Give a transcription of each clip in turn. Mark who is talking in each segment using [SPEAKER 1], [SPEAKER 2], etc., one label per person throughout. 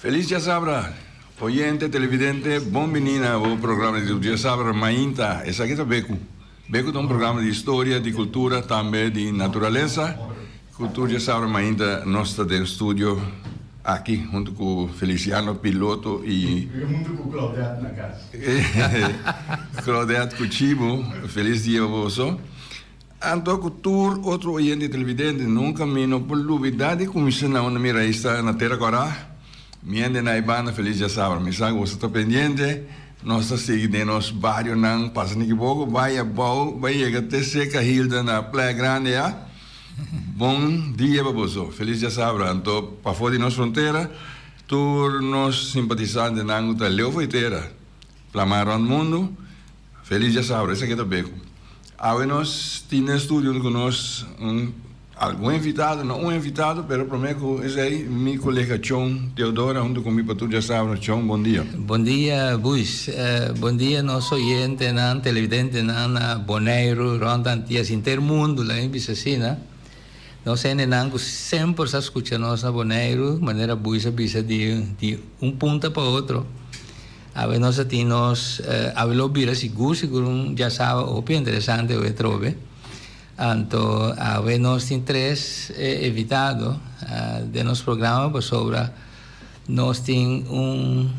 [SPEAKER 1] Feliz djasabra, oyente, televidente, bon bini na bo programa di Djasabra Mainta. Esaki ta Beku. Beku ta un programa di historia, di cultura, tambe di naturalesa. Cu tur Djasabra Mainta nos ta den studio aki hunto cu Feliciano Piloto y.
[SPEAKER 2] Hunto cu Claudette na cas.
[SPEAKER 1] Claudette cu Chibo. Feliz dia pa boso. Anto ku tur otro oyente i televidente, nunka mi no por lubidá di kuminsá na unda mi rais ta na Tera Kòrá. Mi hende na e banda felis djasabra. Mi sa ku boso ta pendiente. Nos ta sigui den nos barionan, pasa niki poko, bai abou, bai yega te seka Hilda na Playa Grande ya. Bon dia pa boso. Felis djasabra. Anto pafó di nos frontera, tur nos simpatisantenan ku ta leu for di tera, plamá rònt mundu. Feliz djasabra, esaki ta Beco. Awe nos tin den studio cu nos un algun invitado, no un invitado, pero prome cu esey mi colega Chon Teodora hunto cu mi pa tur djasabra. Chon, bon dia.
[SPEAKER 3] Bon dia Buis, bon dia nos oyentenan, televidentenan na Boneiru, rond Antias, henter mundo laga mi bisa asina. Nos hendenan cu semper sa scucha nos na Boneiru, manera Buis a bisa di di un punta pa otro. Awe nos a tin nos awe lo bira sigur sigur un djasaba hopi interesante awe atrobe. Anto awe nos tin tres invitado den nos programa pasobra nos tin un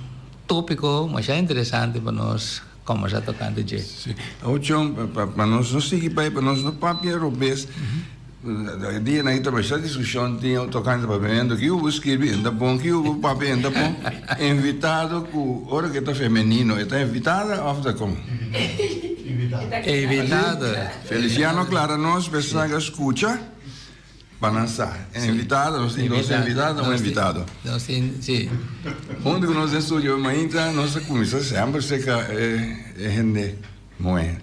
[SPEAKER 3] topico masha interesante pa nos combersa tocante dje.
[SPEAKER 1] Sí. Awor John, pa nos no sigui bai, pa nos no papia robes, E dianan aki ta bashta diskushon tin tokante papiamentu. Ki bo skirbi e ta bon, ki bo papia e ta bon. Invitado ku ora ku e ta femenino, e ta invitada òf ta kon?
[SPEAKER 3] Invitado.
[SPEAKER 1] Feliciano klara nos p'esnan ku a skucha pa nan sa. Invitado, nos tin dos invitado, un invitado.
[SPEAKER 3] Nos tin, si.
[SPEAKER 1] Huntu ku nos den studio mainta nos a kuminsá semper serka e hende muhé.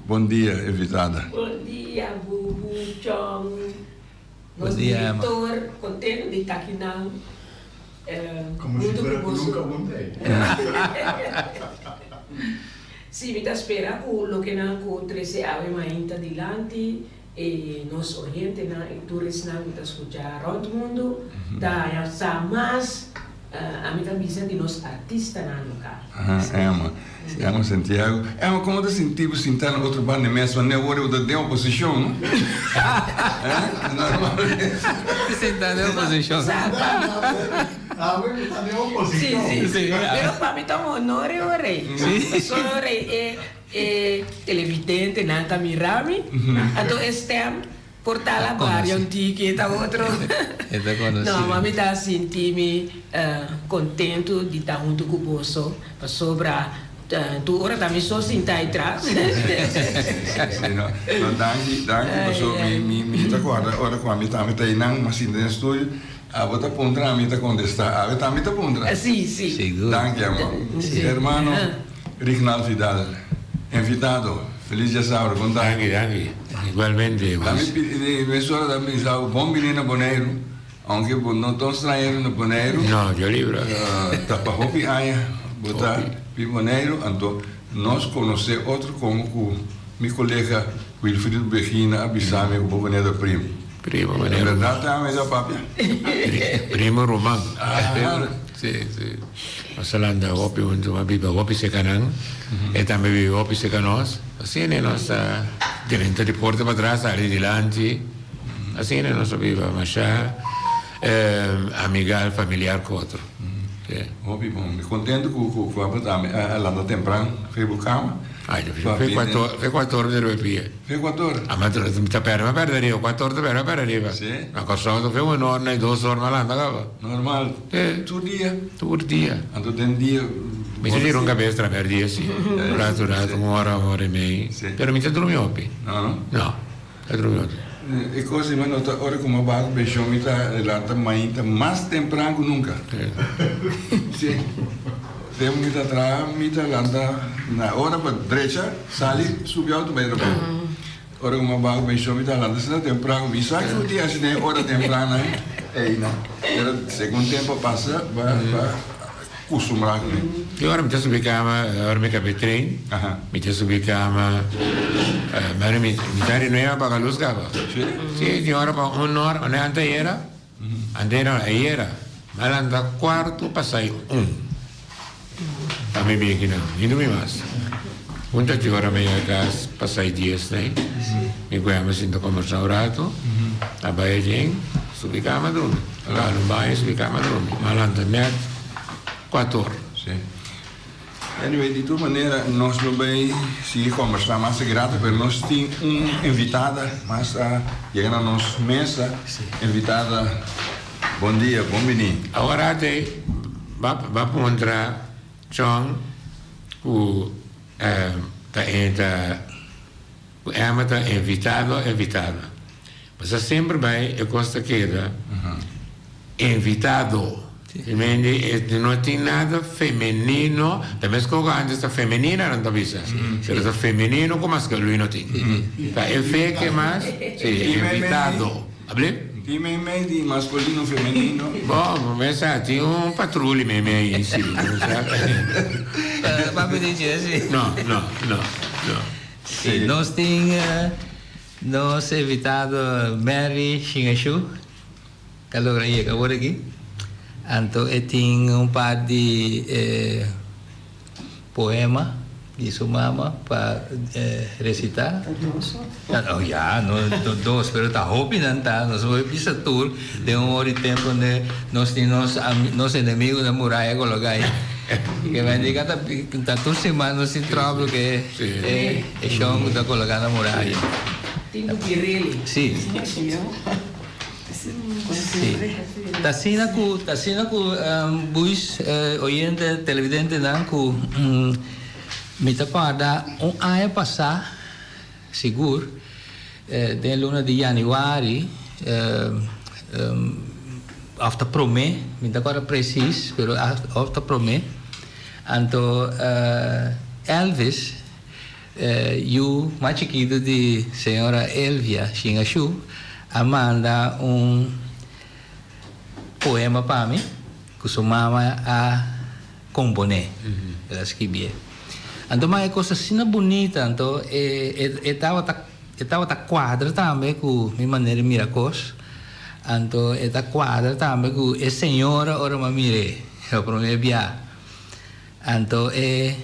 [SPEAKER 1] Bon dia invitada.
[SPEAKER 4] Bon dia Bubu, Chong, nos director, contento di ta aki nan
[SPEAKER 2] hunto cu boso.
[SPEAKER 4] Si, mi ta spera cu loke nan cu trece awe mainta dilanti e nos oyentenan y tur esnan cu ta scucha rond mundo ta haña sa mas. Ami ta bisa di nos artistanan lokal.
[SPEAKER 1] Aha, Emma. Emma Santiago. Emma, como ta sinti bo sinta na otro banda di mes? Want awor bo ta den oposicion, no? Eh? Normalmente.
[SPEAKER 3] Sinta den oposicion.
[SPEAKER 2] Awe bo ta den oposicion.
[SPEAKER 4] Si, si. Pero pa mi ta un honor e ora ei. Pasobra ora ei e televidentenan ta mira mi, anto e stem. Por ta la baria un tiki e ta otro.
[SPEAKER 3] E ta conoci.
[SPEAKER 4] No, ma mi ta sinti mi contento di ta hunto cu boso pasobra tur ora ta mi so sinta ahi tras.
[SPEAKER 1] Si, no. No, danki, danki paso mi, mi, mi ta corda ora cu ami tambe ta einan, mi a sinta den studio, abo ta puntra, ami ta contesta, awe tambe ta puntra.
[SPEAKER 4] Si, si.
[SPEAKER 3] Sigur.
[SPEAKER 1] Danki, amor. Hermano. Rignald Vidal, invitado, Feliz djasabra, bon ta?
[SPEAKER 5] Danki, danki. Igualmente,
[SPEAKER 1] Dami
[SPEAKER 5] Bus.
[SPEAKER 1] pidi, mesora ta bisa bo bon bini na Boneiru, aunke bo no ta un stranhero na Boneiru.
[SPEAKER 5] No, Dios libra.
[SPEAKER 1] Ta pa hopi aña bo ta bi Boneiru, anto nos konosé otro komo ku mi kolega Wilfrido Begina a bisa mi ku bo Boneiru ta primo.
[SPEAKER 5] Primo, Boneiru.
[SPEAKER 1] Bèrdat ta mi ta papia?
[SPEAKER 5] Primo ruman.
[SPEAKER 1] Ah.
[SPEAKER 5] Si, si. Nos a lanta hopi huntu, a biba hopi serka nan, e tambe biba hopi serka nos. Asina nos ta drenta di porta patras, sali dilanti. Asina nos a biba masha amigal, familiar ku otro. Si.
[SPEAKER 1] Hopi bon. Mi kontentu ku ku abo tambe a lanta tempran fe bo kama.
[SPEAKER 5] Ay, fe kuator, fe kuator mi ta riba pia.
[SPEAKER 1] Fe kuator?
[SPEAKER 5] A mi ta pèrdè, mi a pèrdè riba. Kuator ta pèrdè, mi a pèrdè riba.
[SPEAKER 1] Si.
[SPEAKER 5] Na Kòrsou ta fe un or na dos or mi a lanta kaba.
[SPEAKER 1] Normal.
[SPEAKER 5] Si.
[SPEAKER 1] Tur dia?
[SPEAKER 5] Tur dia.
[SPEAKER 1] Anto den dia.
[SPEAKER 5] Mi ta tira un kabes traver dia si. Un ratu ratu, un ora, un ora i mei.
[SPEAKER 1] Si.
[SPEAKER 5] Pero mi ta drumi hopi.
[SPEAKER 1] No, no?
[SPEAKER 5] No, ta drumi hopi.
[SPEAKER 1] E kos di mi no ta ora ku mi a baha ku penshon mi ta lanta mainta mas tempran ku nunka. Si. Tempu mi ta traha mi ta lanta na ora pa drecha sali subi auto bai trabou. Ora ku mi a baha ku penshon mi ta lanta asina tempran mi sa ku tin asina e ora tempran nan ei no. Pero segun tempu a pasa ba ba kustumbrá ku mi.
[SPEAKER 5] Ki ora mi ta subi kama ora mi kabe trein mi ta subi kama mane mi ta di nueva paga lus kaba.
[SPEAKER 1] Si?
[SPEAKER 5] Si tin ora pa un ora anteayera anteayera ayera. M'a lanta kuarto pasai un. Pa mi bin akinan. Mi no bin mas. Un ta ki ora mi yega kas pasai dies nei. Mi ku Emma sinta kombersá un ratu. A bai aden, subi kama drumi. A gana un baño, subi kama drumi. M'a lanta nèt kuator.
[SPEAKER 1] Sí. Anyway, di tur manera nos lo bay sigui combersa mas aki rato, pero nos tin un invitada mas a yega na nos mesa. Invitada, bon dia, bon bini.
[SPEAKER 5] Awor te ba ba puntra Chon ku ta ta ku Emma ta invitado o invitada. Pasobra semper bai e kos ta keda invitado. Mende e no tin nada femenino, ta mes koko antes ta femenina nan ta bisa, pero ta femenino ku maskulino tin. Ta e fe ke mas, si, invitado. Abli?
[SPEAKER 1] Tin meimei di maskulino femenino.
[SPEAKER 5] Bo, mesa tin un patruli meimei ei si.
[SPEAKER 3] Papi di Jessy.
[SPEAKER 5] No, no, no, no.
[SPEAKER 3] Si, nos tin nos invitado Mary Shingashu. Ta logra yega awor aki. Anto e tin un par di poema di su mama pa recita.
[SPEAKER 4] Ta dos o?
[SPEAKER 3] Oh ya, no dos, pero ta hopi nan ta. Nos por bisa tur den un ora di tempo donde nos tin nos nos enemigo na muraya coloca ahi. Ke men di ta ta tur siman nos tin trouble ke e shon cu ta coloca na muraya.
[SPEAKER 4] Tin cu birele.
[SPEAKER 3] Si. Sí. Ta asina ku, ta asina ku buis oyente, televidentenan ku mi ta kòrda un aña pasá sigur den luna di yanüari òf ta promé, mi ta kòrda presis pero òf ta promé, anto Elvis Yu mas chikitu di señora Elvia Shingashu a manda un poema pa mi ku su mama a komponé, el a skibié. Anto mas e kos asina bunita, anto e e tabata e tabata kuadra tambe ku mi manera di mira kos, anto e ta kuadra tambe ku e señora ora mi a mir'é e promé bia. Anto e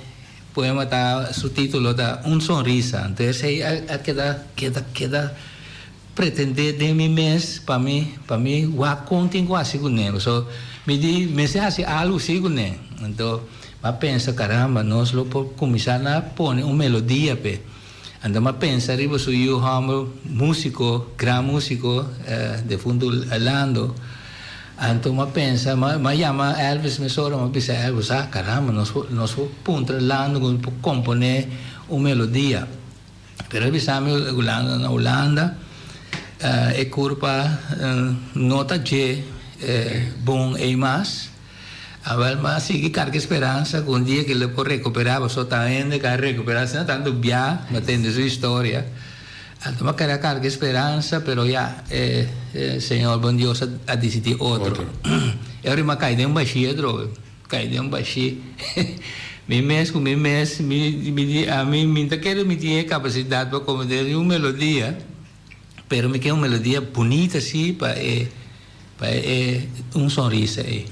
[SPEAKER 3] poema ta, su título ta Un sonrisa. Anto esei a keda, keda, keda pretendé den mi mes pa mi, pa mi wak kon tin ku hasi kuné. Pasobra mi di mester hasi algu si kuné. Anto mi a pensa, caramba, nos lo por kuminsá na pone un melodia p'e. Anto mi a pensa riba su yu hòmber músiko, gran músiko, defuntu Lando. Anto mi a pensa, mi a yama Elvis mesora, mi a bisa Elvis, ah caramba, nos por nos por puntra Lando ku por komponé un melodia. Pero el bisa mi ku Lando na Hulanda, e kurpa no ta dje bon ei mas. Awel mi a sigui karga e speransa ku un dia ku el por rekuperá, pasobra ta hende ku a rekuperá asina tantu bia, mi a tende su historia. Anto mi a keda karga e speransa, pero ya, e Señor bon Dios a disidí otro. E ora mi a kai den un bashí atrobe, kai den un bashí. Mi mes ku mi mes, mi di ami mi ta kere mi tin e kapasidat pa komponé un melodia. Pero mi ke un melodia bunita si pa e pa e un sonrisa ei.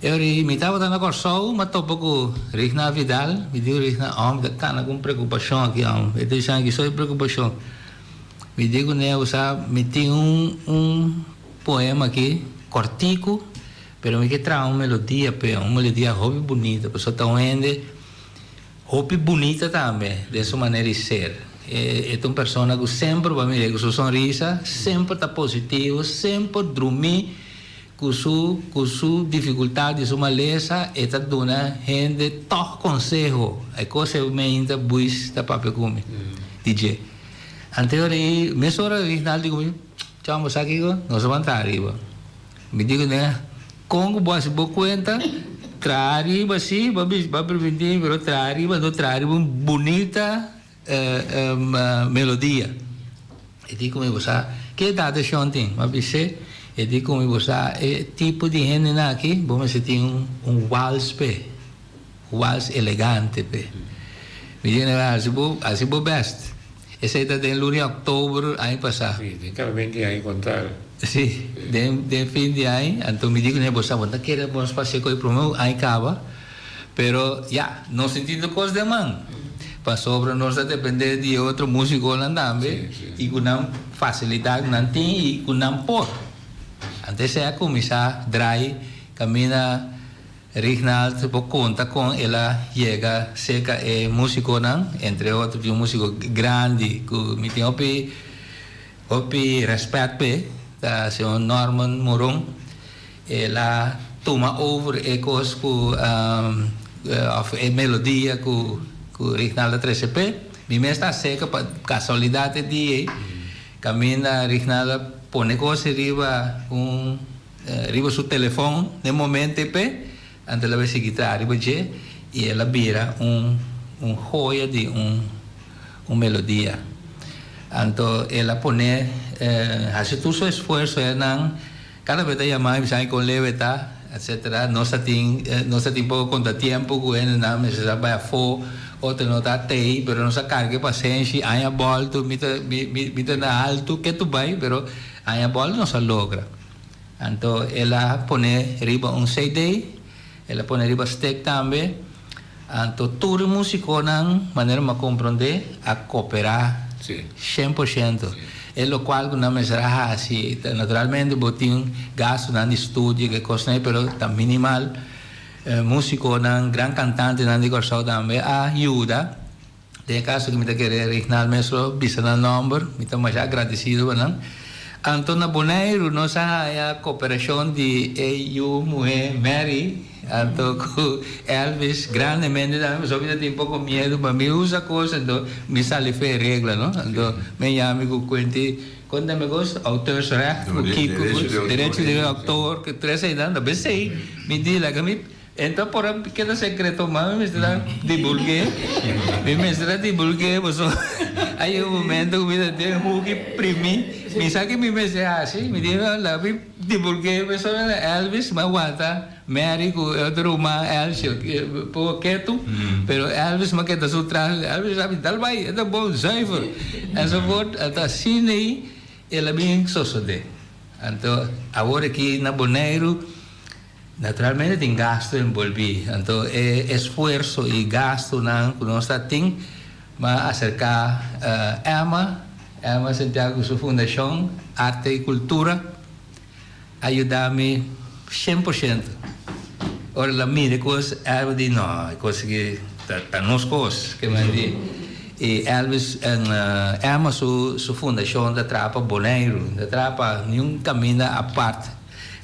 [SPEAKER 3] E ora ei mi tabata na Kòrsou, m'a topa ku Rigna Vidal, mi di Rigna, oh mi ta kana ku un preokupashon aki oh. E ta bisa mi ki soy preokupashon. Mi di kuné, bo sa mi tin un un poema aki kòrtiku, pero mi ke traha un melodia p'e, un melodia hopi bunita, pasobra ta un hende. Hopi bunita tambe den su manera di ser. E ta un persona cu semper bo a mira cu su sonrisa, semper ta positivo, semper drumi cu su cu su dificultad di su malesa e ta duna hende tog conseho. E cos ei mi ainda buis ta papia cu mi di dje. Anterior ei mesora Rignaldo di cu mi, Chon bo sa kico? Nos a banta ariba. Mi di kuné, Kon ku bo hasi bo kuenta, traha riba si, bo a primintí mi, pero traha riba, no traha riba un bunita melodia. E di ku mi, Bo sa ke edat e shon tin? Mi a bis'é, e di ku mi, Bo sa e tipo di hendenan aki, bo mester tin un wals p'e, un wals elegante p'e. Mi di, Hasi bo, hasi bo bèst. Esei ta den luna di òktober aña pasá.
[SPEAKER 5] Sí, den kada beinti aña kontal.
[SPEAKER 3] Sí, den den fin di aña, anto mi di ku bo sa bo ta kere bo nos pas'é ku e promé ku aña kaba, pero ya, nos tin tin tur kos den man, pasobra nos ta dependé di e otro músikonan tambe i ku nan fasilidat ku nan tin i ku nan por. Anto esei a kuminsá drai kaminda Rignald por konta kon el a yega serka e músikonan, entre otro tin un músiko grandi ku mi tin hopi. Hopi rèspèt p'e, ta señor Norman Moron. El a tuma over e kos ku òf e melodia ku ku Rignald a trese p'e. Mi mes ta seka pa kasualidat e dia ei kaminda Rignald a pone kos riba un riba su telefòn den momento ei p'e, anto el a bai sigui traha riba dje i el a bira un un hoya di un un melodia. Anto el a pone haci tur su esfuerzo enan, cada vez ta yama y bisa con leve ta, etcetera. Nos ta tin, nos ta tin poco contratiempo cu hendenan mester sa bay afo, otro no ta tey, pero nos a carga e pasenshi, aña bolto mi ta, mi, mi ta na alto ke tu bay, pero aña bolto nos a logra. Anto el a pone riba un CD, el a pone riba stick tambe. Anto tur e musiconan, manera mi a comprende, a coopera 100%. E locual cu nan mester a haci, naturalmente bo tin gastonan di studio, ke cosnan ey, pero ta minimal. Musiconan, gran cantantenan di Corsou tambe a yuda. Den e kaso ku mi ta kere Rignald mes lo bisa nan nòmber, mi ta masha agradesido pa nan. Anto na Boneiru nos a haña koperashon di e yu muhé Mary, anto ku Elvis grandemente tambe, pasobra mi ta tin poko miedu pa mi usa kos, anto mi sali fe e regla, no? Anto mi a yami ku kuenti, kon ta mi kos? Auteursrecht ku kiko, derecho di autor, ku tres einan, ta besei mi di laga mi. Ento por a keda secreto ma mi mester a divulgué, mi mester a divulgué pasobra hay un momento cu mi ta den hoeki primi, mi sa ki mi mester haci, mi di no laga mi divulgué pasobra na Elvis mi a wanta Mary cu e otro ruman Elcio poco ketu, pero Elvis mi a keda su tras, Elvis a bisa dal bay e ta bon zuiver enzovoort, anto asina ei el a bin sosode, anto awor aki na Boneiru. Naturalmente tin gasto enbolbí, anto e esfuerso i gastonan ku nos ta tin a aserká Emma, Emma Santiago ku su fundashon Arte i Kultura a yuda mi 100%. Ora el a mira e kos, Elvis di no, e kos aki ta nos kos, ke men di. I Elvis, Emma su fundashon ta traha pa Boneiru, ta traha pa niun kaminda apart.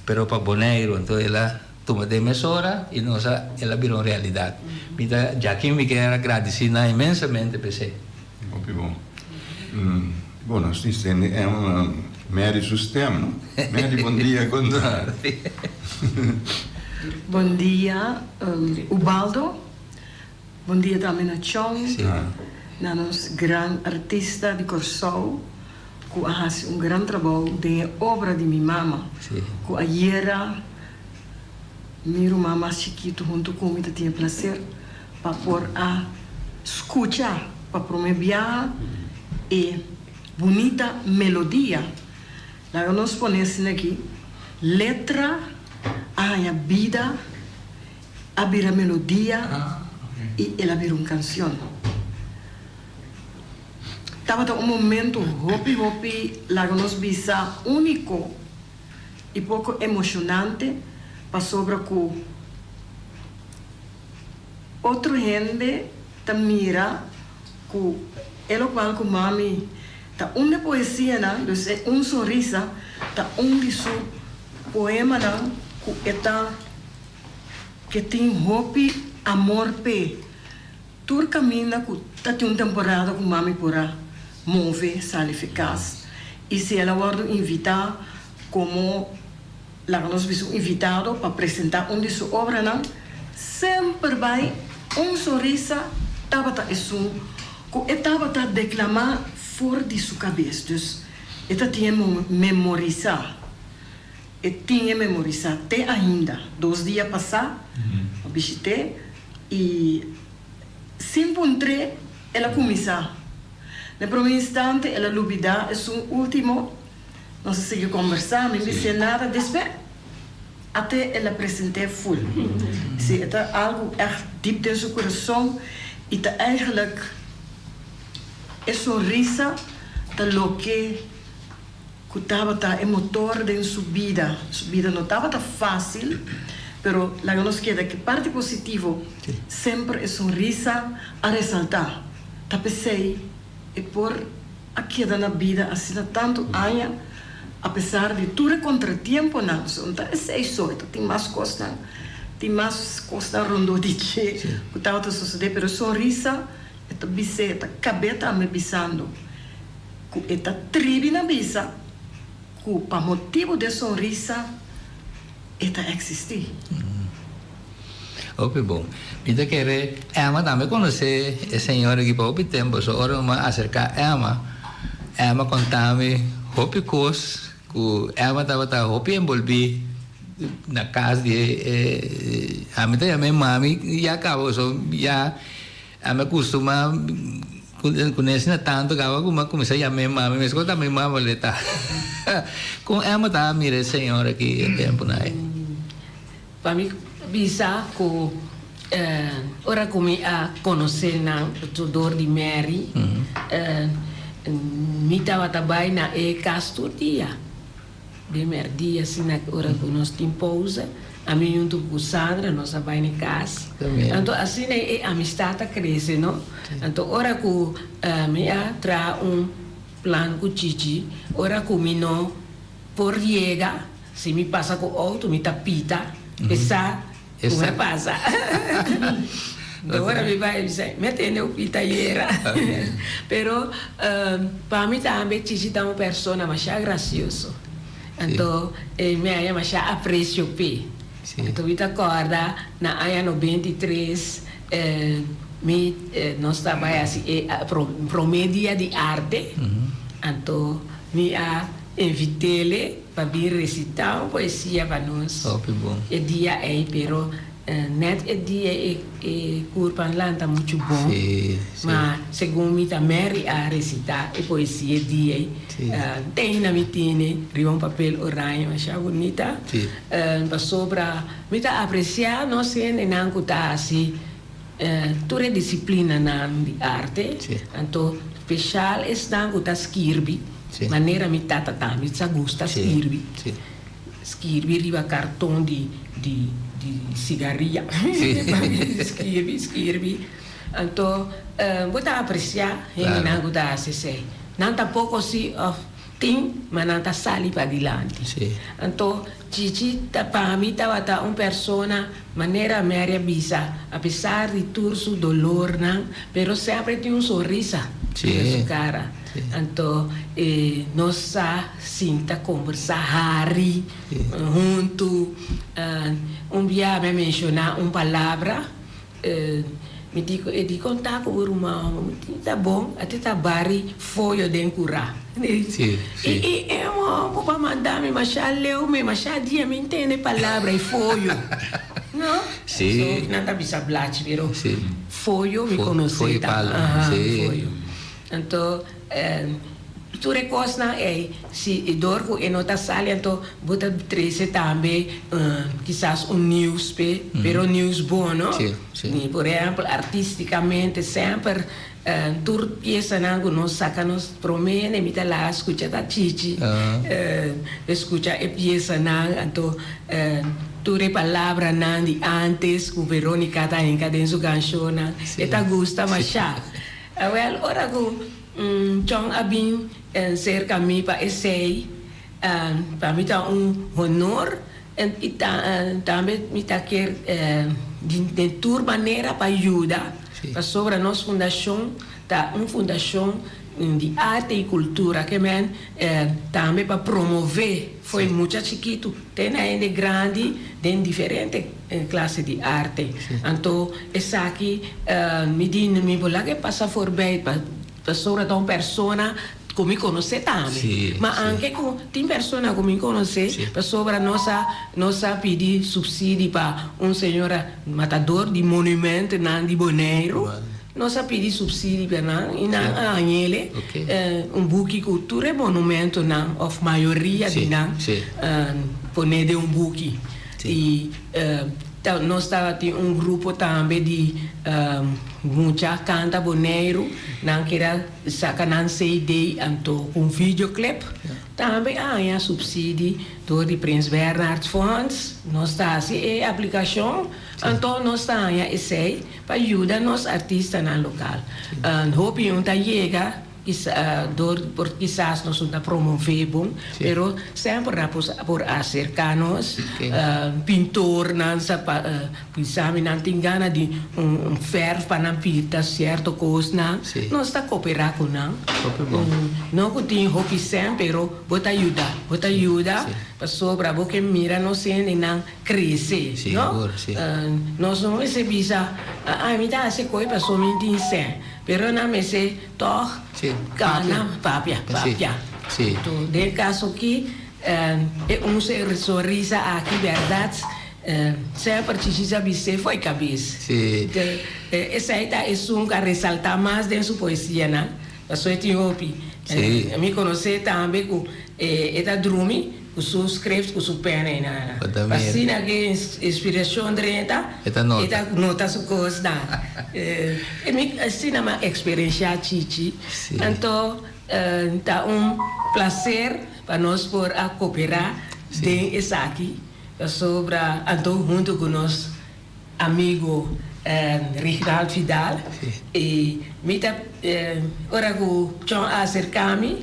[SPEAKER 3] Pero pa Boneiru, anto el a tuma den mesora y nos a, el a bira un realidad. Mi ta, djaki mi kier a gradici nan inmensamente p'esey.
[SPEAKER 1] Hopi bon. Bon, nos tin stende en Mary su stem, no? Mary, bon dia, con ta?
[SPEAKER 6] Bon dia, Ubaldo. Bon dia tambe na Chon, na nos gran artista di Kòrsou ku a hasi un gran trabou den e obra di mi mama, ku ayera mi ruman mas chikitu huntu ku mi ta tin e plaser pa por a skucha pa promé biaha e bunita melodia. Laga nos pone asina aki, letra a haña bida. A bira melodia i el a bira un kansion. Tabata un momento hopi hopi, laga nos bisa, úniko i poko emoshonante pasobra ku otro hende ta mira ku e lokual ku mami ta un di e poesianan, dus e Un Sonrisa ta un di su poemanan ku e ta. Ke tin hopi amor p'e. Tur kaminda ku ta tin un temporada ku mami por a move sali fe kas i si el a wòrdu invitá komo laga nos bisa un invitado pa presentá un di su obranan, semper bai un sonrisa tabata esun ku e tabata deklamá for di su kabes. Dus e ta tin e memorisá. E tin e memorisá te ainda. Dos dia pasá a bishit'é i sin puntr'é el a kuminsá. Na e promé instante el a lubidá esun último. Nos a sigui kombersá, mi no bis'é nada. Despues ate el a present'é ful. Sí, e ta algu ègt dip den su kurason i ta eigenlijk e sonrisa ta loke ku tabata e motor den su bida. Su bida no tabata fásil, pero laga nos keda ku e parti positivo, semper e sonrisa a resaltá. Ta p'esei e por a keda na bida asina tantu aña apesar di tur e kontratiemponan. So no ta esei so, e ta tin mas kosnan, tin mas kosnan rondó di dje ku tabata sosodé, pero e sonrisa e ta bis'é, e ta kab'é tambe bisando ku e ta tribi na bisa ku pa motibu di e sonrisa e ta eksistí.
[SPEAKER 3] Hopi bon. Mi ta kere Emma tambe konosé e señor aki pa hopi tempu. So ora mi a aserká Emma, Emma konta mi hopi kos ku Emma tabata hopi enbolbí na kas di e ami ta yama e mami ya kaba so ya ami a kustumá kuné asina tantu kaba ku mi a kuminsá yam'é mami meskos ta mi mama lo e ta. Kon Emma ta mira e señor aki e tempunan ei?
[SPEAKER 4] Pa mi bisa ku ora ku mi a konosé nan dor di Mary, mi tabata bai na e kas tur dia. Den mèrdia asina ora ku nos tin pousa, ami huntu ku Sandra nos a bai na e kas. Anto asina e amistat a krese, no? Anto ora ku mi a traha un plan ku Chichi, ora ku mi no por yega, Si mi pasa ku outo mi ta pita e sa ku mi a pasa. Ora mi bai mi sa mi a tende un pita ayera. Pero pa mi tambe Chichi ta un persona masha gracioso. Anto mi a haña masha aprecio p'e. Anto mi ta kòrda na aña 93 mi nos ta bai hasi e prome dia di arte. Anto mi a invit'ele pa bin recita un poesia pa nos
[SPEAKER 3] Hopi bon.
[SPEAKER 4] e dia ey, pero net e dia e e curpa a lanta mucho bon,
[SPEAKER 3] Sí, sí.
[SPEAKER 4] ma segun mi ta Mary a recita e poesia e dia ey,
[SPEAKER 3] Sí.
[SPEAKER 4] te na mi tene riba un papel oranje masha bunita,
[SPEAKER 3] Sí.
[SPEAKER 4] pasobra mi ta aprecia nos hendenan cu ta haci tur e disiplinanan di arte,
[SPEAKER 3] Sí.
[SPEAKER 4] anto special esnan cu ta skirbi,
[SPEAKER 3] Sí.
[SPEAKER 4] manera mi tata tambe sa gusta
[SPEAKER 3] Sí,
[SPEAKER 4] skirbi,
[SPEAKER 3] sí.
[SPEAKER 4] skirbi riba karton di di di sigaria,
[SPEAKER 3] Sí.
[SPEAKER 4] skirbi, skirbi, anto bo ta aprecia hendenan
[SPEAKER 3] Claro.
[SPEAKER 4] cu ta haci esey, nan ta poco si of tin, ma nan ta sali padilanti.
[SPEAKER 3] Sí.
[SPEAKER 4] Anto Chichi ta pa mi tabata un persona manera Mary a bisa, apesar di tur su dolornan, pero semper tin un sonrisa riba su cara. Anto e nos sa sinta combersa, hari hunto. Un bia mi a menciona un palabra. Mi di ku e di konta ku bo ruman homber, mi di ta bon, a te ta bari foyo den kurá.
[SPEAKER 3] Sí, sí.
[SPEAKER 4] I i e homber pa manda mi masha leu mi masha dia mi ntende palabra e foyo. No?
[SPEAKER 3] Sí.
[SPEAKER 4] So nan ta bisa blachi pero
[SPEAKER 3] Sí.
[SPEAKER 4] foyo mi
[SPEAKER 3] Fo-
[SPEAKER 4] konosé
[SPEAKER 3] foyo
[SPEAKER 4] ta.
[SPEAKER 3] palo,
[SPEAKER 4] Aha,
[SPEAKER 3] sí.
[SPEAKER 4] foyo. Anto Tur e kosnan ei, si e dor ku e no ta sali anto bo ta trese tambe kisas un nieuws p'e, pero nieuws bon no.
[SPEAKER 3] Sí, sí.
[SPEAKER 4] Ni por ehèmpel artístikamente semper tur piesanan ku nos saka nos promé mi ta laga skucha ta Chichi skucha e piesanan anto tur e palabranan di ántes ku Veronica ta hinka den su kanshonnan e ta gusta mashá. Awel ora ku Chon a bin serka mi pa esei, pa mi ta un honor i tambe mi ta kier den tur manera pa yuda, pasobra nos fundashon ta un fundashon di arte i kultura, ke men tambe pa promove fo'i mucha chikitu te na hende grandi den diferente klase di arte. Anto esaki mi di mi por laga e pasa forbij pasobra ta un persona ku mi konosé tambe. Ma anke ku tin persona ku mi konosé pasobra nos a nos a pidi supsidi pa un señora matador di monumentonan di Boneiru. Nos a pidi subsidie pa nan y nan a hañele un buki cu tur e monumentonan of mayoria di nan pone den un buki. Y nos tabatin un grupo tambe di mucha canta Boneiru, nan kier a saca nan CD anto cu un videoclip. Tambe a haña subsidie door di Prins Bernhard Fonds. Nos ta haci e aplicacion anto nos ta haña esey. Pa yuda nos artistanan lokal. Hopi un ta yega dor por kisas nos no ta promové bon, pero semper nan por aserká nos. Pintornan sa bisa mi nan tin gana di un fèrf pa nan pinta sierto kosnan, nos ta koperá ku nan. No ku tin hopi sèn pero bo ta yuda, bo ta yuda pasobra bo ke mira nos hendenan. Crece, no? Nos no mester bisa, Ay, mi ta haci coy paso mi tin sèn. Pero nan mester tog gana papia, papia. Anto, den e caso aki, e un sonrisa aki, berdad, semper Chichi sa bis'é fo'i cabes. Esey ta esun cu a resalta mas den su poesianan, paso e tin hopi. Mi conoce tambe cu e ta drumi. Ku su script ku su pena i nada. Pa asina ke inspiracion drenta e ta nota su kosnan. Mi asina mi a experiencia Chichi. Anto ta un placer pa nos por a coopera den esaki pasobra anto hunto ku nos amigo Rignald Vidal i mi ta ora ku Chon a acerca mi.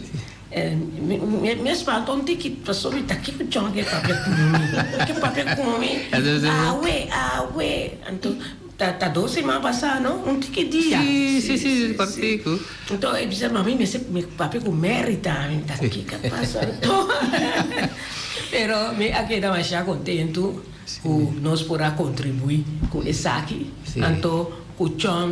[SPEAKER 4] Mi a spanta un tiki pasobra mi ta kiko John ke papia ku mi ke papia ku mi awe awe anto ta dos siman pasa no un tiki dia
[SPEAKER 3] si si si partiku
[SPEAKER 4] anto e bisa mami mester papia ku Mary tambe mi ta kiko a pasa anto pero mi a keda masha kontentu ku nos por a kontribuí ku esaki anto ku John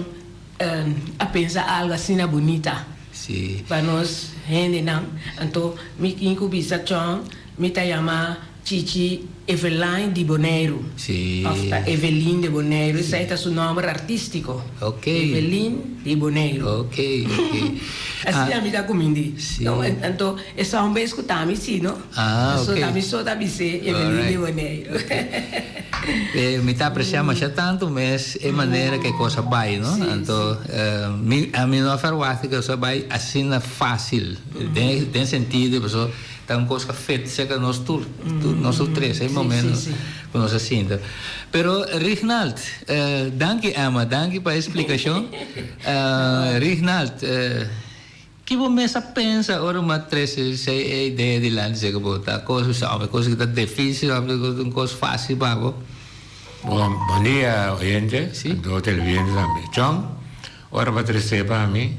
[SPEAKER 4] a pensa algo asina bunita.
[SPEAKER 3] Sí.
[SPEAKER 4] Pa nos hendenan. Anto mi tin ku bisa Chon, mi ta yama Chichi Eveline di Boneiru.
[SPEAKER 3] Sí.
[SPEAKER 4] Of ta Evelyn de Boneiru, esei ta su nòmber artístiko.
[SPEAKER 3] Ok.
[SPEAKER 4] Evelyn di Boneiru.
[SPEAKER 3] Ok, ok.
[SPEAKER 4] Asina mi ta kumindi.
[SPEAKER 3] Sí.
[SPEAKER 4] Anto e sa un bes ku ta mi sí, no?
[SPEAKER 3] Ah, ok.
[SPEAKER 4] So ta mi so ta bis'é Evelyn di Boneiru.
[SPEAKER 3] Mi ta aprecia masha tanto mes e manera cu e cos a bay, no? Anto, mi, ami no a verwachta cu e a bay asina facil, den, den sentido pasobra ta un cos cu a fit cerca nos tur, tur, nos tur tres, e momento cu nos a sinta. Pero, Rignald, danki Emma, danki pa e explicacion. Rignald, Ki bo mes a pensa ora bo a trese e idea dilanti si ku bo ta kos bisa of e kos ku ta dificil of un kos facil pa bo?
[SPEAKER 5] Bon bon dia oyente anto televidente tambe. Chon, ora bo a trese pa mi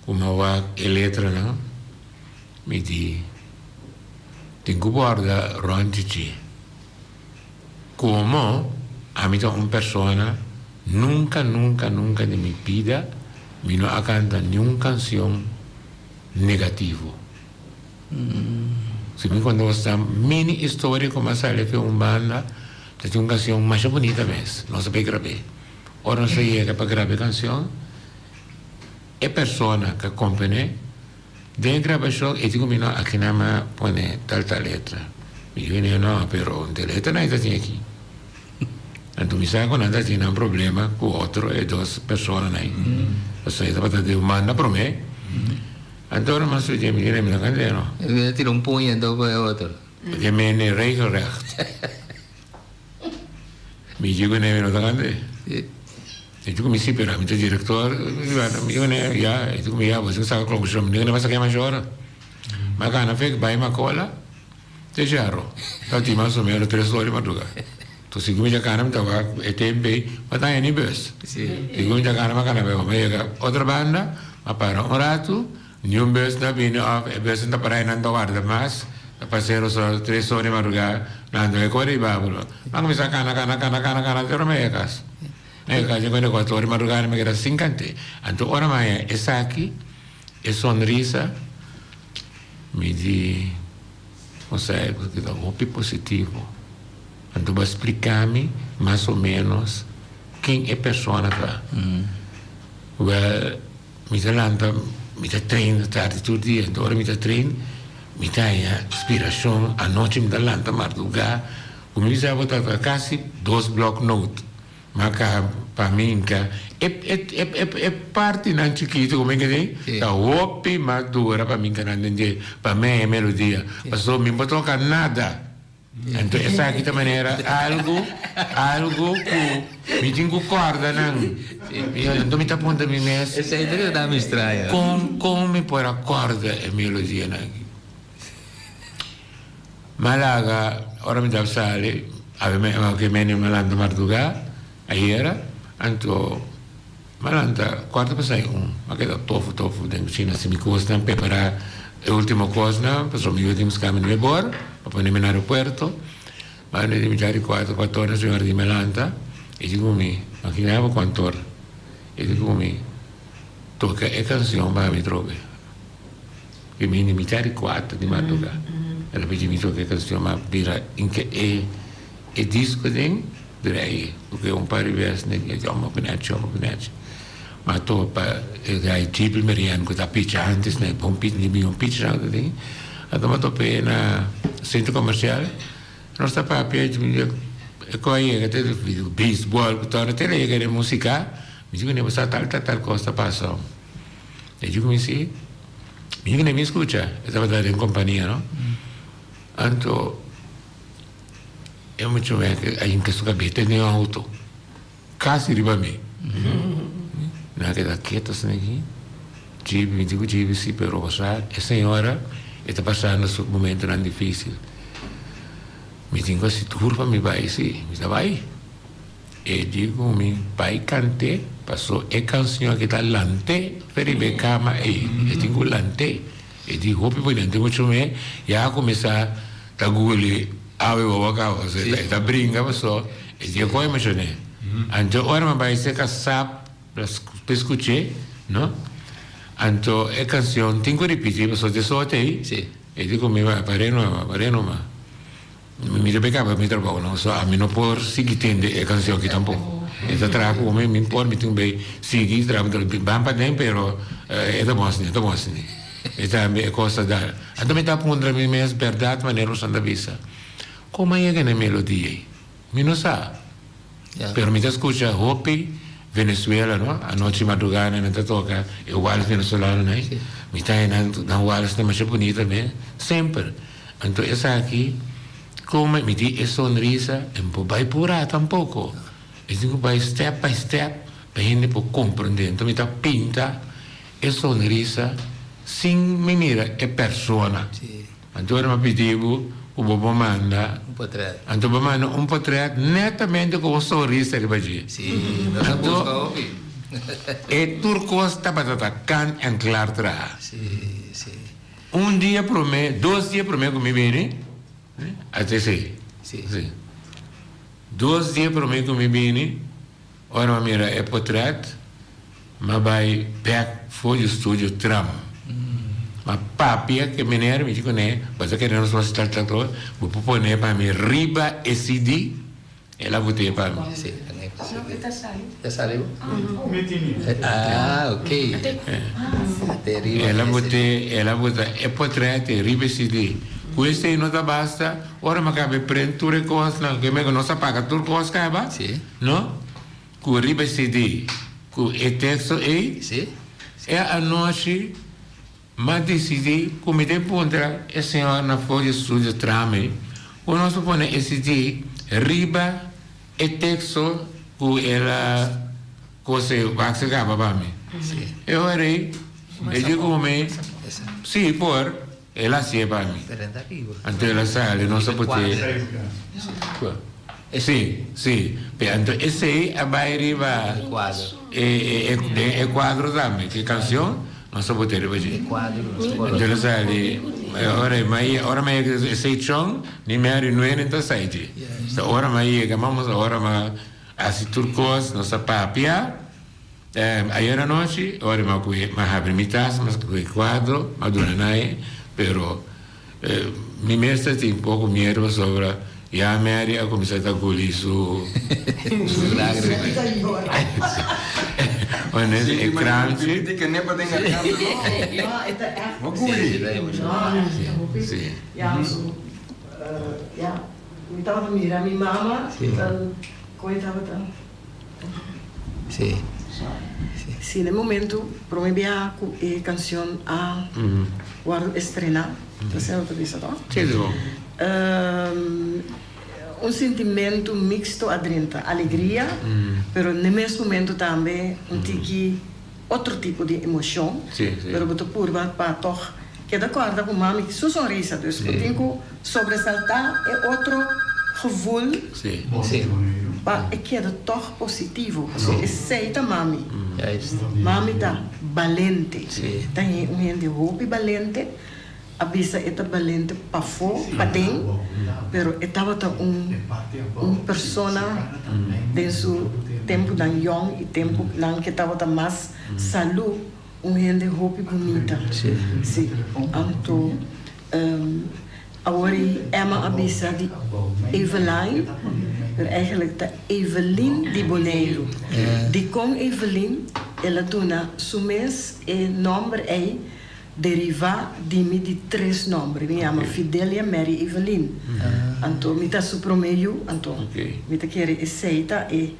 [SPEAKER 5] ku mi a wak e letranan mi di tin ku borda rond dje. Komo ami ta un persona nunka nunka nunka den mi bida mi no a kanta niun kansion negativo. Si mi konta boso ta mini historia komo a sali afe un banda ta tin un kansion masha bunita mes nos a bay grab'é. Ora nos a yega pa graba e kansion e persona ku a komponé Den e grabashon e tin ku mi no aki nan a pone tal tal letra. Mi di wene no, pero un letra nan ta tin aki. Anto mi sa ku nan ta tin nan problema ku otro e dos personanan ei. Pasobra e tabata den un banda promé. Anto ora mas mi di mi no kende no.
[SPEAKER 3] E tira un puña anto pa e otro.
[SPEAKER 5] Porque mene regelrecht. Mi di ku ne mi no ta kende. E di ku mi si, pero ami ta direktor. Mi di ku ne, ya. E di ku mi, ya, bo tin ku saka konklushon. Mi di ku ne, m'a saka masha ora. M'a gana fek bai Makola te Jarro. Ta tin mas o menos tres ora di madruga. Enton si ku mi ta gana mi ta wak e tempu ei, m'a ta haña ni bus. Si ku mi ta gana m'a gana bai. M'a yega otro banda, m'a para un ratu, niun bus no a bini òf e busnan ta para ei nan ta warda mas. Ta pasero so tres ora di madruga, nan ta bai kore i babulo. M'a kuminsá kana, kana, kana, kana, kana te ora m'a yega kas. Na e kasa ku kuater ora di madrugada mi keda sin kant'é. Anto ora mi haña esaki, e sonrisa, mi di, José, ku ta hopi positivo. Anto bo a splika mi mas o ménos ken e persona ta. Wèl, mi ta lanta, mi ta train tardi tur dia, anto ora mi ta train, mi ta haña inspirashon, anochi mi ta lanta mardugá, ku mi bisa bo ta kasi dos blòk note, m'a kaha pa mi hinka e e e e partinan chikitu ku mi hinka den, ta hopi mas dura pa mi hinka nan den dje, pa mi haña e melodia, pasobra mi no por toka nada. Anto esaki ta manera algu, algu ku mi tin ku kòrda nan. Anto mi ta puntra mi mes,
[SPEAKER 3] Esei ta keda mi straño.
[SPEAKER 5] Kon, kon mi por a kòrda e melodianan aki? Mi a laga, ora mi tabata sali, awe mi a ke mene mi a lanta mardugá, ayera, anto mi a lanta kuarto pasá i un, mi a keda tofu tofu den kushina hasi mi kosnan, prepará e ultimo kosnan, pasobra mi yu tin buska mi nuebe ora pa pone mi na aeropuerto. Ma antes di mitad di kuater pa torna señora di mi a lanta i di ku mi, makiná bo kuantu ora? I di ku mi, toka e kanshon pa mi trobe. I mi di mitad di kuater di madrugá el a pidi mi toka e kanshon, ma bira inke e e disko den. Drei, porque un par di bes ne di ome ku nechi, ome ku nechi. Ma topa e gai Jibi Merian ku ta picha antes ne bon picha, di mion picha nan ta tin. Anto mi a top'é na sentro komersial, nos ta papia e ku a yega te di beisbòl ku tòrna te yega den musika, mi di ku ne bo sa tal tal tal kos ta pasa. E di ku mi si, mi di ku ne mi skucha, e tabata den kompania no. Anto. E mucha muhé a hinka su kabes den e outo, kasi riba mi. Mi a keda ketu asina aki. Djibi, mi di ku Djibi si, pero osea e señora e ta pasando su momentonan difisil. Mi tin ku hasi tur pa mi bai si, mi ta bai. E di ku mi bai kant'é, paso e kanshon aki ta lant'é fe riba e kama ei. E tin ku lant'é. E di hopi poniente mucho me ya a kuminsá ta guli awe bobo kaba pasobra e ta bringa paso e di e koe menshoné. Anto ora mi a bai serka sap pa skuch'é no anto e kanshon tin ku ripití pasobra te sote ei e di ku mi par'é numa par'é numa. Mi ta bay caba mi trabao no, so ami no por sigui tende e cancion aki tampoco. E ta traha cu mi, mi por, mi tin bay sigui traha, ban paden pero e ta bon asina, e ta bon asina. E tambe e cos ta dal. Anto mi ta puntra mi mes berdad manera boso ta bisa, como a yega na e melodia ey? Mi no sa. Pero mi ta scucha hopi Venezuela no, anochi madruga nan ta toca e wals venezolano nan, mi ta haña nan wals ta masha bunita mes, semper. Anto esaki come mi di e sonrisa e no por bay pura tampoco, e tin cu bay step by step pa hende por comprende. Anto mi ta pinta e sonrisa sin mi mira e persona. Anto ora mi a pidi bo cu bo por manda
[SPEAKER 3] Un potret.
[SPEAKER 5] Anto bo manda un potret netamente cu un sonrisa riba dje.
[SPEAKER 3] Si, nos a busca hopi.
[SPEAKER 5] E tur cos tabata ta kan en klaar traha.
[SPEAKER 3] Si, si.
[SPEAKER 5] Un dia prome, dos dia prome cu mi bini, a si, si. Dos dia prome cu mi bini, ora mi a mira e potret, mi a bay bek for di studio tram. Mi a papia cu e meneer, mi di cune, bo ta kere nos haci tal tal cosa, bo por pone pa mi riba e CD? El a bot'é pa mi.
[SPEAKER 3] Sí, ta nee pa
[SPEAKER 4] No,
[SPEAKER 3] CD.
[SPEAKER 4] e ta sali.
[SPEAKER 3] Ta sali bo?
[SPEAKER 2] Mi tini.
[SPEAKER 3] Ah, ok. Te riba
[SPEAKER 5] El a
[SPEAKER 3] e CD.
[SPEAKER 5] bot'é, el a bota e potret riba e CD. Ku esei no ta basta, ora mi a kaba e prent tur e kosnan, ke mester nos a paga tur kos kaba,
[SPEAKER 3] Sí.
[SPEAKER 5] no? Ku riba e CD, ku e teksto ei,
[SPEAKER 3] Sí.
[SPEAKER 5] e anochi M'a disidí ku mi ta puntra e señor na for di studio Trame ku nos por pone e CD riba e teksto ku el a kose wak se kaba pa mi. E ora ei e di ku mi, Sí, por. El a hasié pa mi. Anto el a sali, nos a put'é. Sí, sí. Pe anto esei a bai riba e e kuadro tambe, ke kanshon nos a bot'é riba dje. Anto el a sali, ora mi a ora mi a yega esei chon, ni mi a rinue ni ta sai dje. So ora mi a yega, mamos ora mi a hasi tur kos, nos a papia. Ayer anochi, ora mi a kohe, mi a habri mi tas, mi a kohe kuadro, mi a duna nan, pero Mi mes ta tin poco miedo pasobra ya Mary a cuminsa ta guli su su lagrima. Pone e kranchi.
[SPEAKER 1] Di ke nepa den garganta no.
[SPEAKER 6] No, e ta echt.
[SPEAKER 1] Bo guli.
[SPEAKER 6] No, echt ta hopi. Ya, so, ya, mi tabata mira mi mama kon e tabata.
[SPEAKER 3] Sí.
[SPEAKER 6] Sí, na e momento prome biaha ku e kanshon a wòrdu estrená, ta asina bo ta bisa tòg?
[SPEAKER 5] Sí, sí.
[SPEAKER 6] Un sintimentu mixto a drenta, alegria, pero n'e mes momento tambe un tiki otro tipo di emocion, pero bo ta purba pa tog keda corda cu mami su sonrisa, dus bo tin cu sobresalta e otro gevoel pa e keda tog positivo, pasobra esey ta mami, mami ta balente, ta un hende hopi balente. A bisa e ta balente pafó, paden, pero e tabata un un persona den su tempunan yòn i tempunan ke tabata mas salú, un hende hopi bunita. Sí. Anto awor ei Emma a bisa di Eveline, pero eigenlijk ta Evelyn di Boneiru. Dikon Evelyn? El a duna su mes e nòmber ei Derivá di mi di tres nòmber. Mi yama Fidelia Mary Evelyn. Anto mi ta su promé yu, anto mi ta kere esei ta e.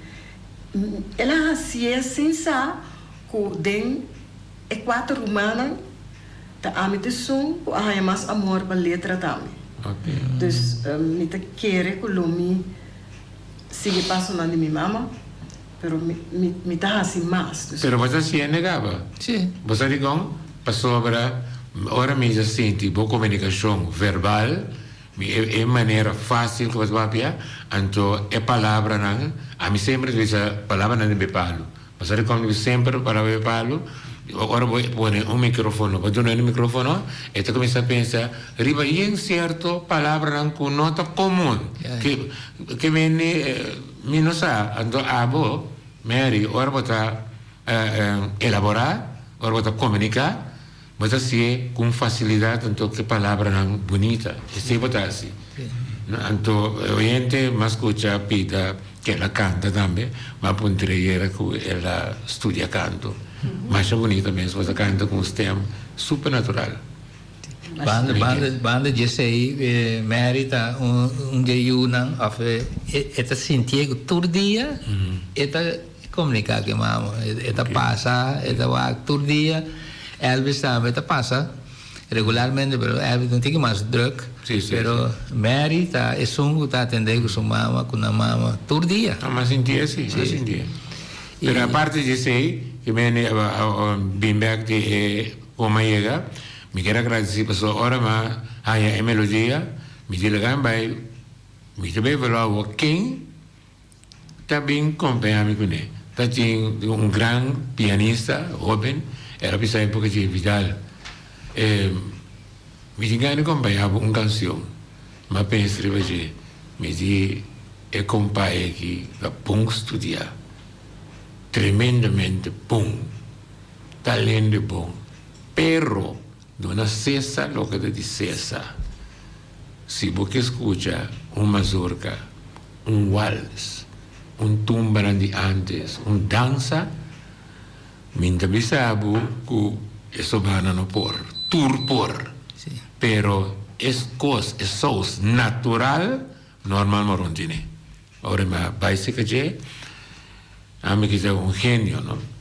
[SPEAKER 6] El a hasié sin sa ku den e kuater rumannan ta ami ta esun ku a haña mas amor pa letra tambe. Dus mi ta kere ku lo mi sigui pasonan di mi mama. Pero mi, mi, mi ta hasi mas. Dus.
[SPEAKER 5] Pero bo ta siende kaba?
[SPEAKER 3] Sí.
[SPEAKER 5] Bo sa dikon? Pasobra ora mi ta sinti bo komunikashon verbal, mi e e manera fásil ku bo ta papia, anto e palabranan, ami semper ta bisa palabranan di be palu. Bo sa dikon mi bisa semper palabra di be palu? Ora bo pone un mikrofono, bo duna un mikrofono, e ta kuminsá pensa riba yen sierto palabranan ku no ta komun, ke ke bini. Mi no sa, anto abo, Mary, ora bo ta elaborá, ora bo ta komuniká, bo ta hasié ku un fasilidat anto ku e palabranan bunita. Esei bo ta hasi. Anto e oyente mas skucha pida ku el a kanta tambe, m'a puntra ayera ku el a studia kanto. Masha bunita mes, bo ta kanta ku un stem super natural.
[SPEAKER 3] Banda banda banda dje esei Mary ta un un dje yunan of e ta sintié ku tur dia e ta komuniká ku e mama e ta pasa e ta wak tur dia Elvis tambe ta pasa regularmente pero Elvis no tin ki mas druk pero Mary ta esun ku ta atendé ku su mama ku nan mama tur dia.
[SPEAKER 5] A sintié si a sintié pero aparte di esei ke mene bin bek di e Como a yega, mi kier a gradisí pasobra ora mi a haña e melodia, mi di laga mi bai, mi ta bai evaluá awor ken ta bin kompañá mi kuné. Ta tin un gran pianista hóben, el a bisa mi poko dje, Vidal, mi tin gana di kompañá bo un kansion. Mi a pensa riba dje, mi di e kompai aki ta bon studiá, tremendamente bon. Talento bon, pero duna Cesar loke ta di Cesar. Si bo ke scucha un mazurka, un wals, un tumbanan di antes, un dansa, mi n'ta bisa bo cu e sobana no por, tur por, pero es cos, e saus natural, normal moron tene. Ora mi a bai cerca dje, ami ki ta un genio, no?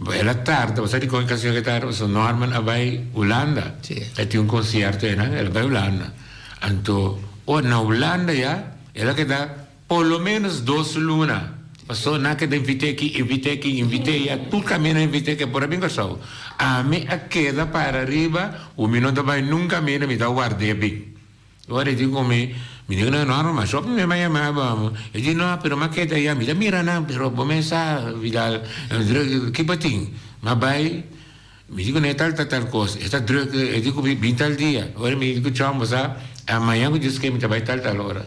[SPEAKER 5] El a tarda, bo sa dikon e canción ke tarda? Pasobra Norman a bai Hulanda. El tin un concierto einan, el a bai Hulanda. Anto, ora na Hulanda ya, el a keda por lo menos dos luna. Pasobra nan a keda invit'é aki, invit'é aki, invit'é ya, tur kaminda invit'é ke por a bin Kòrsou. Ami a keda para riba, ku mi no ta bai nunka kaminda, mi ta ward'é bin. Ora e di ku mi, mi di ku nan, no, ma shop mi a yama bo amo. E di, no, pero m'a keda ya, mi ta mira nan, pero bo mes sa, Vidal, ki bo tin? M'a bai, mi di ku nan e tal, tal, tal kos, e ta druk, e di ku mi, bin tal dia. Ora mi di ku Chon, bo sa, mañan ku Dios ke mi ta bai tal, tal ora.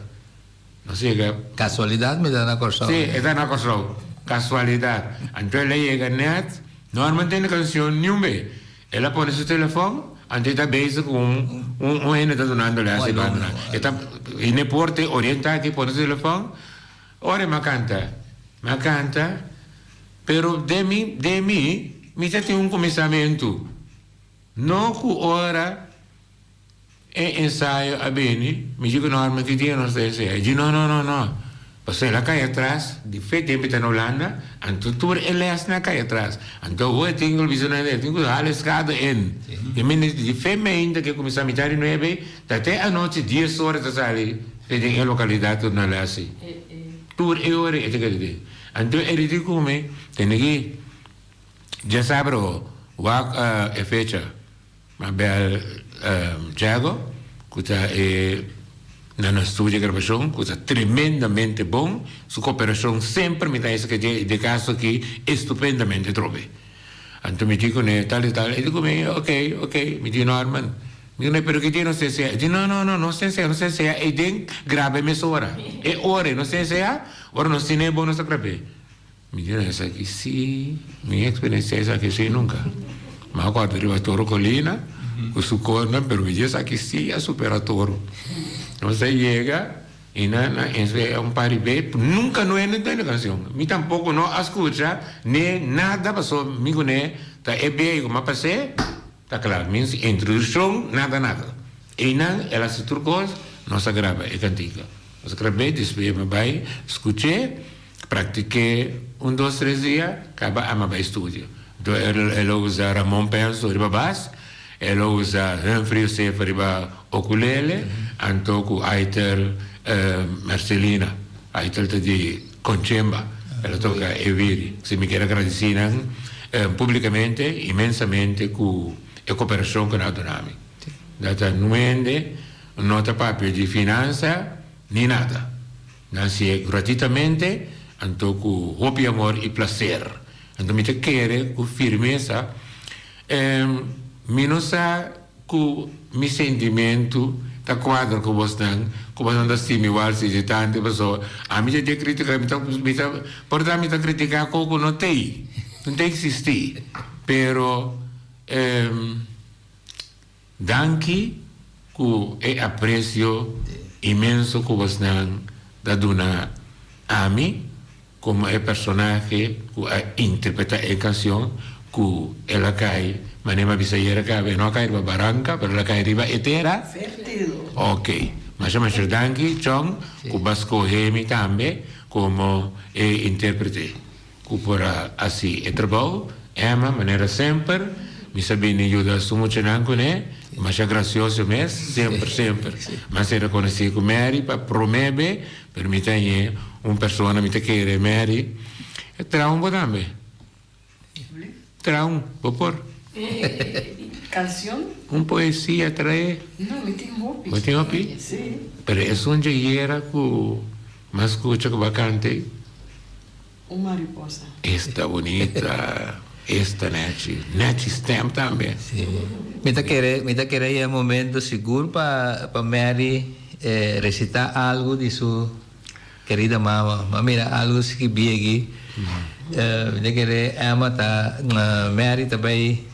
[SPEAKER 5] Nos yega.
[SPEAKER 3] Kasualidat mi ta na Kòrsou.
[SPEAKER 5] Sí, e ta na Kòrsou. Kasualidat. Anto el a yega nèt, no arma tende kanshon niun be. El a pone su telefòn, anto e ta bezig ku un un hende ta dunando lès i banda. E ta i n'e por te orientá aki pone su telefòn. Ora mi a kanta, mi a kanta. Pero den mi, den mi, mi ta tin un kuminsamentu. No ku ora e ensayo a bini, mi di ku Norman ki dia nos ta ensaya? E di no, no, no, no. Pasobra el a kai atras, di fe tempu e ta na Hulanda, anto tur e lèsnan a kai atras. Anto awor e tin ku bisa nan, e tin ku hala e skada in. E mende di fe meinta ke kuminsá mitar di nuebe, ta te anochi dies ora ta sali fe den e lokalidat ku nan lès ei. Tur e ora e ta keda den. Anto e di ku mi, tene ki djasabra ho wak e fecha. M'a bel Jago, ku ta e na nos studio di grabashon, ku ta tremendamente bon. Su koperashon semper mi ta hesa ke dje, den kaso aki, estupendamente trobe. Anto mi di kuné tal i tal, e di ku mi, ok, ok. Mi di Norman, mi di kuné, pero ki dia nos ta ensayá? E di, no, no, no, nos ta ensayá, nos ta ensayá ei den graba e mesora. E ora ei nos ta ensayá, ora nos tene bon nos ta grab'é. Mi di na esaki si, mi experiencia esaki si nunca. Mi a corda riba Toro Colina cu su cornan, pero mi di esaki si a supera Toro. Nos a yega y nan a ensaya un par di bes, nunca no hende tende cancion. Mi tampoco no a scucha ne nada pasobra mi cune ta e bey cu mi a pas'e. Ta kla, mi introduccion nada nada. Eynan el a haci tur cos, nos a graba e cantica. Nos a grab'é, despues mi a bay scuch'é, practiqué un dos tres dia, caba ami a bay studio. Enton el a usa Ramon Penso riba bas, el a usa Humphrey Josefa riba okulele, anto cu Aitel Mercelina. Aitel ta di Conchemba, el a toca e wiri. Si mi kier a gradici nan publicamente, inmensamente cu e cooperacion cu nan a duna mi. Dat ta nuende no ta papia di finansa ni nada. Nan haci'e gratuitamente anto cu hopi amor y placer. Anto mi ta kere cu firmesa mi no sa. Ku mi sentimentu ta kuadra ku bosnan, ku bosnan ta stima igual si di tantu pasobra ami ta dje kritika, mi ta mi ta por ta mi ta kritika ku ku no tei, no ta eksistí, pero danki ku e apresio inmenso ku bosnan ta duna ami. Komo e personahe ku a interpretá e kansion ku el a kai, manera mi a bisa ayera kaba, e no a kai riba baranka, pero el a kai riba e tera.
[SPEAKER 6] Fértil.
[SPEAKER 5] Ok. Masha masha danki, Chong, ku bo a skohe mi tambe komo e intérprete ku por a hasi e trabou. Emma, manera semper, mi sa bini yuda su muchanan kuné. Masha grasioso mes, semper, semper. Mi a ser rekonosí ku Mary pa promé be. Pero mi ta hañ'é un persona, mi ta kere Mary, e traha un bo tambe. Traha un, bo por?
[SPEAKER 6] Cancion?
[SPEAKER 5] Un poesia trae.
[SPEAKER 6] No, mi tin hopi.
[SPEAKER 5] Bo tin hopi?
[SPEAKER 6] Si.
[SPEAKER 5] Pero esun djayera ku mi a skucha ku bo a kanta ei.
[SPEAKER 6] Un mariposa.
[SPEAKER 5] Esta bunita, esta nechi. Nechi stem tambe.
[SPEAKER 3] Sí. Mi ta kere, mi ta kere e momento sigur pa pa Mary recita algo di su kerida mama. Ma mira algo skibi aki. Mi ta kere Emma ta, Mary ta bay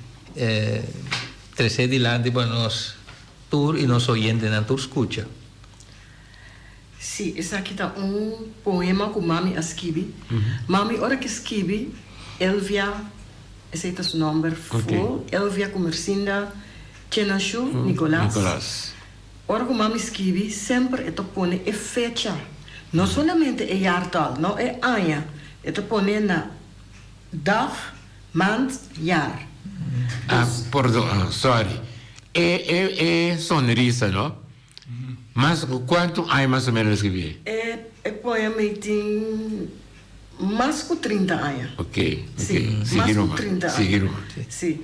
[SPEAKER 3] trece dilanti pa nos tur y nos oyentenan tur scucha.
[SPEAKER 6] Sí, esaki ta un poema ku mami a skibi. Mami ora ke skibi, Elvia, esei ta su nòmber ful, Elvia Kumersinda Chenashu Nicolas. Ora ku mami skibi, semper e ta pone e fecha, no solamente e jaartal, no e aña, e ta pone na dag, maand, jaar.
[SPEAKER 5] Ah, pordon, sorry. E, e, e sonrisa, no? Mas ku kuantu aña mas o menos el skibié?
[SPEAKER 6] E e poema ei tin mas ku trinta aña.
[SPEAKER 5] Ok, ok.
[SPEAKER 6] Sí,
[SPEAKER 5] Sigui
[SPEAKER 6] mas ku
[SPEAKER 5] numa,
[SPEAKER 6] trinta aña.
[SPEAKER 5] sigui numa.
[SPEAKER 6] Sí.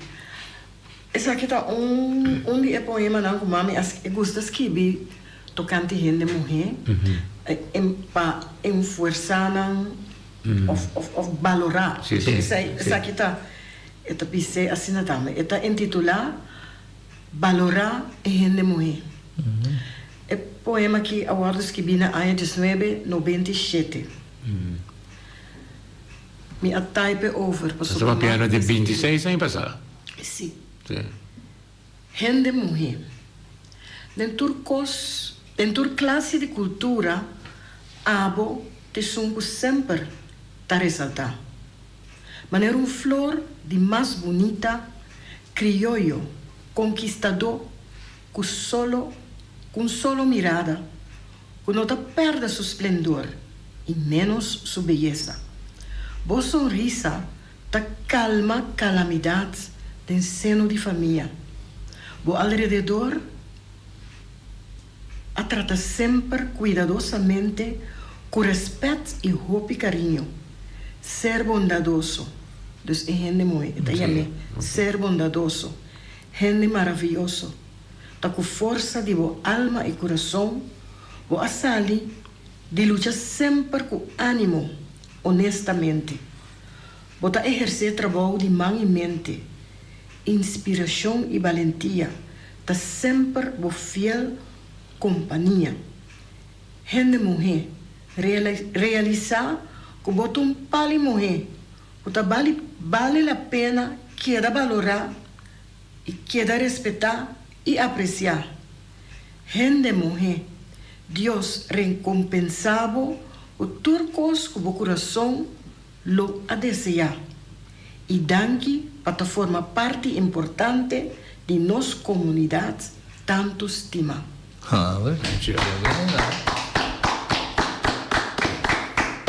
[SPEAKER 6] Esaki ta un un di e poemanan ku mami a e gusta skibi tokante hende muhé, pa enfuersá nan òf òf òf balorá.
[SPEAKER 5] Sí, sí,
[SPEAKER 6] Esei
[SPEAKER 5] sí.
[SPEAKER 6] esaki ta e ta bis'é asina tambe. E ta intitulá. Balorá e hende muhé. E poema aki a wòrdu skibí na aña diesnuebe nobenta i shete. Mi a type over
[SPEAKER 5] pasobra
[SPEAKER 6] mami
[SPEAKER 5] Esaki piano di
[SPEAKER 6] a skibí.
[SPEAKER 5] bintiseis aña pasá.
[SPEAKER 6] Sí.
[SPEAKER 5] Sí.
[SPEAKER 6] Hende muhé. Den tur kos, den tur klase di kultura, abo t'esun ku semper ta resaltá. Manera un flor di mas bunita, krioyo, konkistadó ku solo ku un solo mirada, ku no ta pèrdè su splendor i ménos su beyesa. Bo sonrisa ta kalma kalamidat den seno di famia. Bo alrededor a trata semper kuidadosamente ku rèspèt i hopi kariño. Ser bondadoso, dus e hende muhé e ta yam'é ser bondadoso, hende maravioso, ta ku forsa di bo alma i kurason bo a sali di lucha semper ku ánimo, honestamente. Bo ta ehersé trabou di man i mente. Inspirashon i balentia ta semper bo fiel kompania. Hende muhé, realisá ku bo ta un pali muhé ku ta bali bale la pena keda balorá i keda respetá i apresiá. Hende muhé, Dios rekompensá bo ku tur kos ku bo kurason lo a deseá. I danki pa ta forma parti importante di nos komunidat tantu stimá.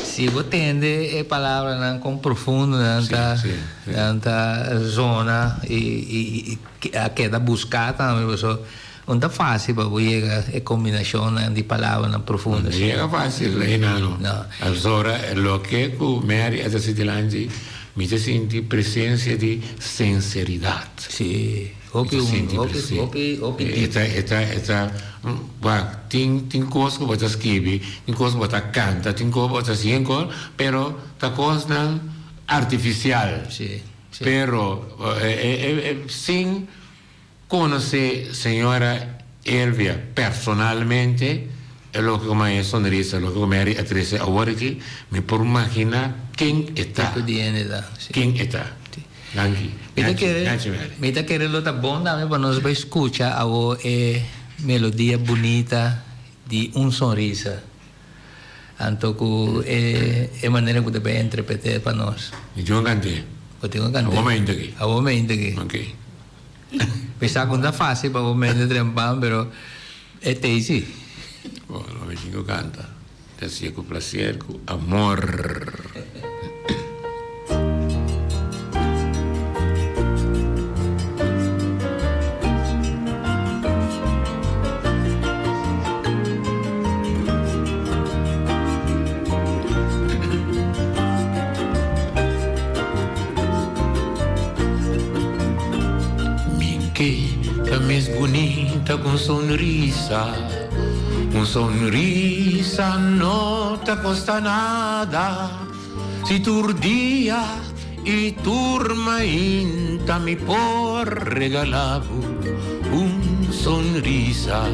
[SPEAKER 3] Si bo tende e palabranan kon profundo nan ta nan ta zona i a keda buská tambe pasobra no ta fásil pa bo yega e kombinashonnan di palabranan profundo
[SPEAKER 5] No yega fásil enano. Pasobra loke ku Mary a ta hasi dilanti mi ta sinti presensia di sinseridat.
[SPEAKER 3] Sí, hopi hopi hopi hopi
[SPEAKER 5] diep. E ta e ta wak tin tin kos ku bo ta skibi, tin kos ku bo ta kanta, tin kos ku bo ta hasi hende kos, pero ta kosnan artifisial.
[SPEAKER 3] Sí, sí.
[SPEAKER 5] Pero e sin Konosé señora Elvia personalmente, e loke ku maya sonrisa, loke ku Mary a trese awor aki, mi por maginá ken e ta.
[SPEAKER 3] Tipo di hende ta, si.
[SPEAKER 5] Ken e ta. Danki.
[SPEAKER 3] Mi ta
[SPEAKER 5] Danki,
[SPEAKER 3] kere,
[SPEAKER 5] danki Mary.
[SPEAKER 3] mi ta kere lo ta bon tambe pa nos bai skucha awor e melodia bunita di Un Sonrisa. Anto ku e e manera ku ta bai entrepet'é pa nos.
[SPEAKER 5] Mi tin un kant'é.
[SPEAKER 3] Bo tin un kant'é.
[SPEAKER 5] Awor mente aki.
[SPEAKER 3] Awor mente aki.
[SPEAKER 5] Oké.
[SPEAKER 3] Mi sa ku no ta fásil pa bo mente trempan, pero e t'ei si.
[SPEAKER 5] Bo no mi tin ku kanta. Ta hasié ku plaser, ku amor. Mi ke ta mes bunita ku un sonrisa Un sonrisa no ta kosta nada Si tur dia i tur mainta mi por regala bo un sonrisa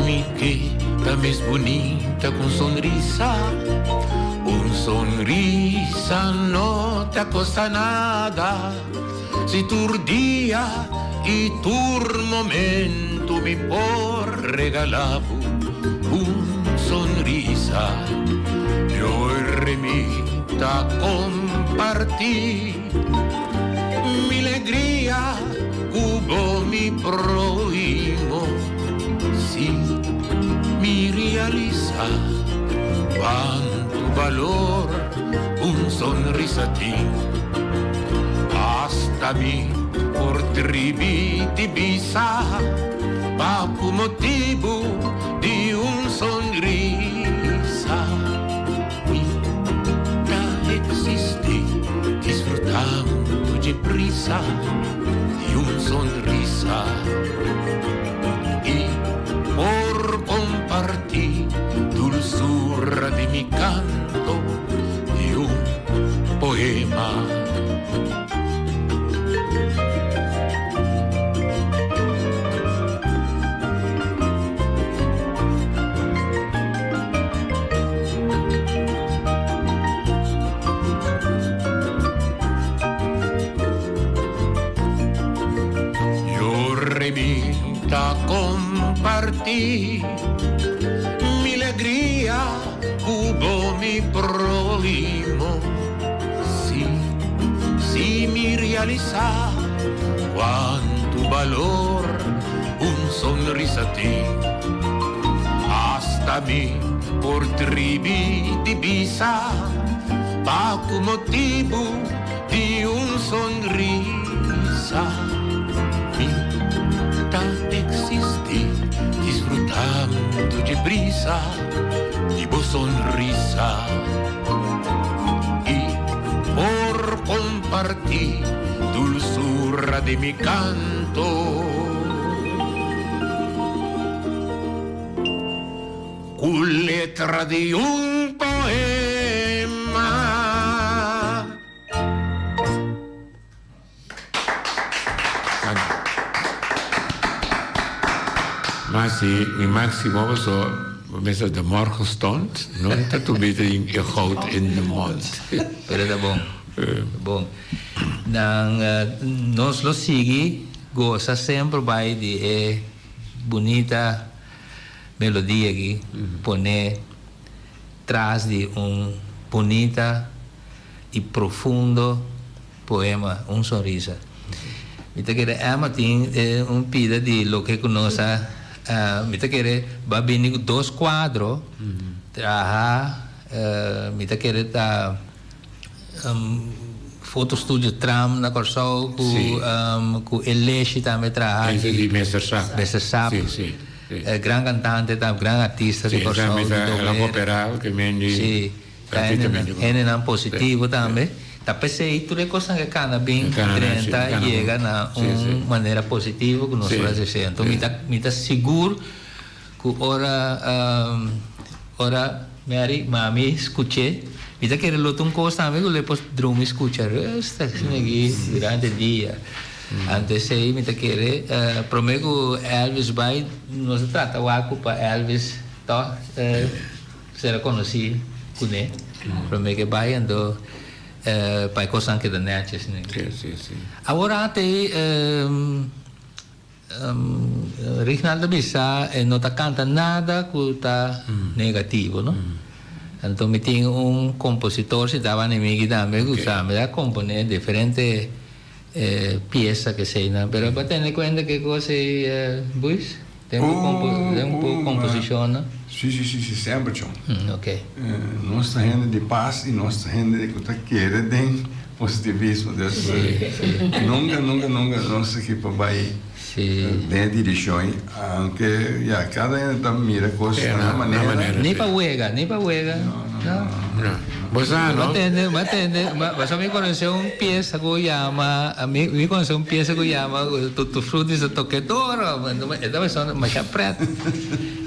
[SPEAKER 5] Mi ke ta mes bunita ku un sonrisa Un sonrisa no ta kosta nada Si tur dia i tur momento mi por regala bo un sonrisa Yo mi ta comparti mi legria cu bo mi prohimo Si mi realisa cuanto balor un sonrisa tin Hasta mi por tribi di bisa pa cu motibu di un sonrisa Mi ta existi disfrutando dje brisa di un sonrisa Y por comparti dulzura di mi canto di un poema. Yo rebinta comparti mi legria cu bo mi prohimo. Si. realisá kuantu balor un sonrisa tin. Asta mi por tribi di bisa pa ku motibu di un sonrisa mi ta eksistí disfrutando dje brisa di bo sonrisa i por kompartí dulsura di mi kanto. Ku letra di un poema. Ma si mi maximo paso mester de morgenstond no ta tu bita in e goud in de mond.
[SPEAKER 3] Pero ta bon. Bon. Dan nos lo sigui gosa semper bai di e bunita melodia aki pone tras di un bunita y profundo poema Un Sonrisa. Mi ta kere Emma tin un pida di loke ku nos a mi ta kere ba bini ku dos kuadro traha mi ta kere ta foto studio Tram na Kòrsou ku ku e Leshi tambe traha
[SPEAKER 5] Ese di Mester Sap.
[SPEAKER 3] Mester Sap. Gran kantante tambe gran artista di Kòrsou.
[SPEAKER 5] Sí, el a koperá ku Mendy.
[SPEAKER 3] Sí. Hendenan positivo tambe. Ta p'esei tur e kosnan ke kana bin drenta yega na un manera positivo ku nos por hasi esei. Anto mi ta mi ta sigur ku ora ora Mary mami skuch'é mi ta kere lo ta un kos tambe ku lo e por drumi skucha rustig asina aki durante dia. Anto esei mi ta kere promé ku Elvis bai nos a trata wak ku pa Elvis tòg. Sera konosí kuné promé ke bai anto pa e kosnan keda nètjes. Awor ate Rignald a bisa e no ta kanta nada ku ta negativo no. Anto mi tin un kompositor si tabata mi tambe ku tambe a komponé diferente piesa keseinan pero bo a tene kuenta ke kos ei Buis? Den bo compo den bo composicionnan?
[SPEAKER 1] Si, si, si, si, semper chon.
[SPEAKER 3] Ok.
[SPEAKER 1] Nos ta hende di pas y nos ta hende cu ta kere den positivismo. Dus nunca, nunca, nunca nos ta kier pa bay den e direccion ey. Aunke, ya, cada hende ta mira cos na nan manera.
[SPEAKER 3] Ni pa wega, ni pa wega.
[SPEAKER 1] No, no, no.
[SPEAKER 5] Bo sa, no?
[SPEAKER 3] Bo tende, bo tende, bo sa mi conoce un pieza cu yama, mi mi conoce un pieza cu yama Tutu Frutti sa toke doro, e ta persona masha pret.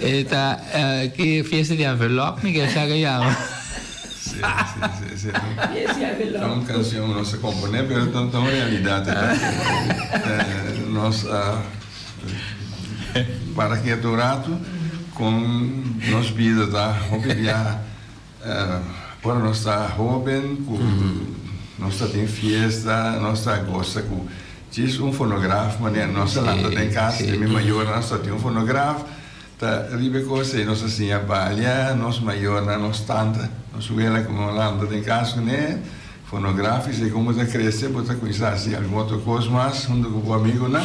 [SPEAKER 3] E ta ki fiesta di envelop mi ke sa ke yama.
[SPEAKER 1] Si, si, si, si. Ta un cancion nos a compone, pero ta un realidad. Nos a para ketu un rato con nos bida ta hopi bia. Ora nos ta hoben ku nos ta tin fiesta, nos ta gosa ku djis un fonograf manera nos ta lanta den kas di mi mayornan nos ta tin un fonograf ta riba e kos ei nos a siña balia nos mayornan nos tanta nos wela ku nos lanta den kas kuné fonograf i segun bo ta krese bo ta kuminsá hasi algun otro kos mas huntu ku bo amigunan.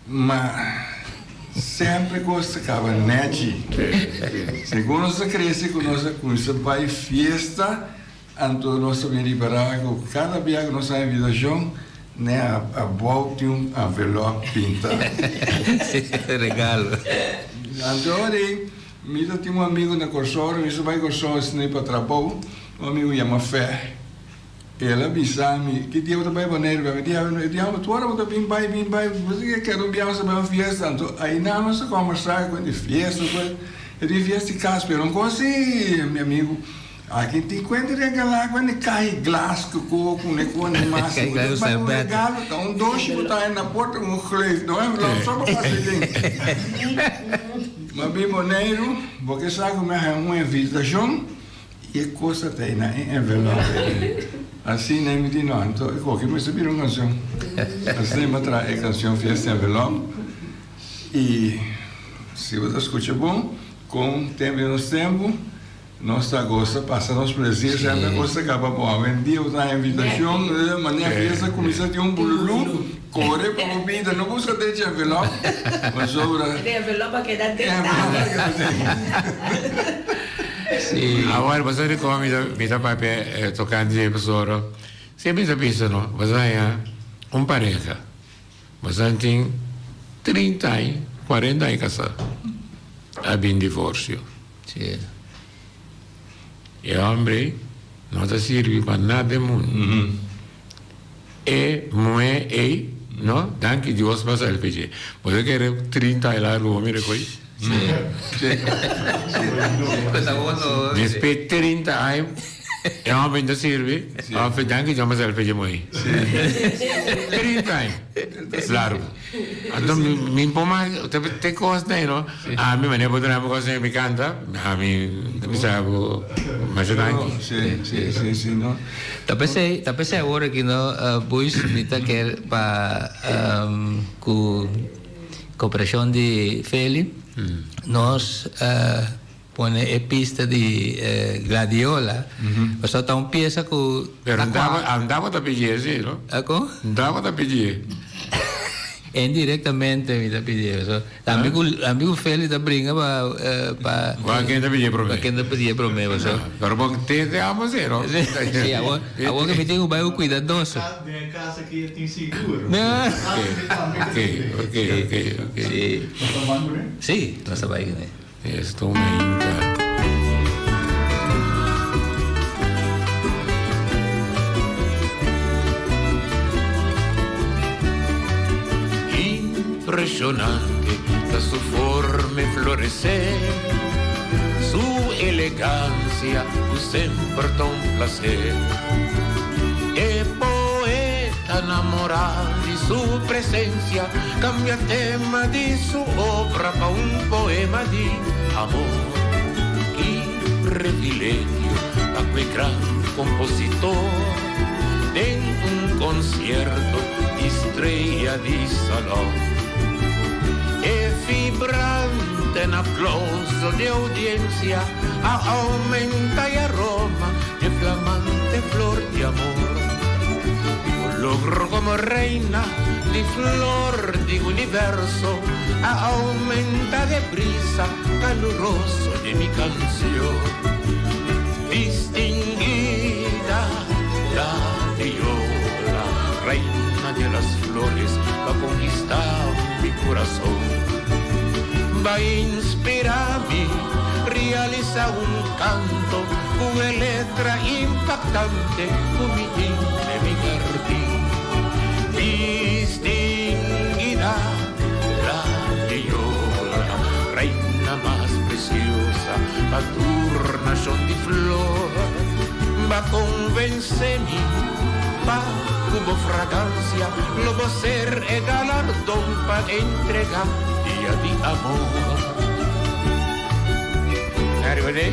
[SPEAKER 1] Ma semper kos ta kaba nèchi. Segun nos ta krese ku nos a kuminsá bai fiesta, anto nos ta bin ripará ku kada bia ku nos haña invitashon, ne abou tin un envelòp pinta.
[SPEAKER 3] Regalo.
[SPEAKER 1] Anto ora ei mi ta tin un amigu na Kòrsou, ora mi sa bai Kòrsou asina pa trabou, un amigu yama Fè. El a bisa mi, Ki dia bo ta bai Boneiru? Mi di, E dia bo tur ora bo ta bin bai, bin bai, bo ta keda un biaha bo ta bai un fiesta. Anto ainan nos a kombersá ku di fiesta, ku e di fiesta di kas, pero un kos si, mi amigu, aki tin kuenta regalá ku e kahi glas ku ku ku ne ku ne mas. Bo ta bai un regalo, ta un doshi bo ta haña na porta ku un gleuf, no envelop so pa pasa den. Mi a bin Boneiru, bo ke sa ku mi a haña un invitashon. I e kos ta tei na e envelop ei. Asina mi di no, anto e koki mester bira un kanshon. Asina mi a traha e kanshon Fiesta Envelop. I si bo ta skucha bon, kon tempu di nos tempu, Nos ta gosta pasa nos plezier semper cos ta caba bon. Awendia bo ta haña invitacion, manera fiesta cuminsa tin un bululu, core pa bo bida, no busca dechi envelop, pasobra.
[SPEAKER 4] E envelop a keda den tafel.
[SPEAKER 3] Si.
[SPEAKER 5] Awor bo sa di con mi ta papia tocante dje pasobra siempre mi ta bisa no, bo sa haña un pareha, bo sa tin 30 aña, 40 aña casa, a bin divorcio.
[SPEAKER 3] Sí.
[SPEAKER 5] E hombre no ta sirbi pa nada den mundo. E muhe ey, no, danki Dios pa salba dje. Bo ta kere 30 aña largo bo mira koe?
[SPEAKER 3] Sí.
[SPEAKER 5] Despues 30 aña e hombre no ta sirbi, of danki Dios pa salba dje muhe. 30 aña largo. Anto mi por mas te cos na no. Ami manera bo duna mi cos mi canta, ami ta bisa bo masha danki.
[SPEAKER 1] Si, si, si, si, no.
[SPEAKER 3] Ta pesey, ta pesey awor aki no, Boys, mi ta kier pa cu cooperacion di Feli, nos pone e pista di Gladiola, pasobra ta un pieza cu.
[SPEAKER 5] Pero andaba ta pidi esi, no?
[SPEAKER 3] Con?
[SPEAKER 5] Andaba ta pidi.
[SPEAKER 3] Indirectamente mi ta pidi eso. Ami cu ami cu Feli ta bringa pa pa.
[SPEAKER 5] Pa ken ta pidi prome.
[SPEAKER 3] Pa ken ta pidi prome paso.
[SPEAKER 5] Pero bo te te amo si, no?
[SPEAKER 3] Si, awor awor cu mi tin cu bay cu cuidadoso.
[SPEAKER 2] Den e cas aki e tin sigur.
[SPEAKER 5] Ok, ok, ok, ok.
[SPEAKER 3] Si.
[SPEAKER 2] Nos ta ban cu ne?
[SPEAKER 3] Si, nos ta bay cu ne.
[SPEAKER 5] Esto mainta. Impresionante ta su forma e florecer, su elegancia cu semper ta un placer. E poeta namora di su presencia, cambia tema di su obra pa un poema di amor. Ki privilegio pa cu e gran compositor den un concierto di strea di salon. E vibrante aplauso di audiencia a aumenta e aroma di e flamante flor di amor. Un logro como reina di flor di universo a aumenta de brisa caluroso di mi cancion. Distinguida gladiola, reina de las flores, ba conquista mi corazon. Ba inspira mi realisa un canto cu e letra impactante cu mi tin den mi jardin. Distinguida gladiola, reina mas preciosa pa tur nacion di flor. Ba convence mi pa cu bo fragancia lo bo ser e galardon pa entrega dia di amor. Arriba de.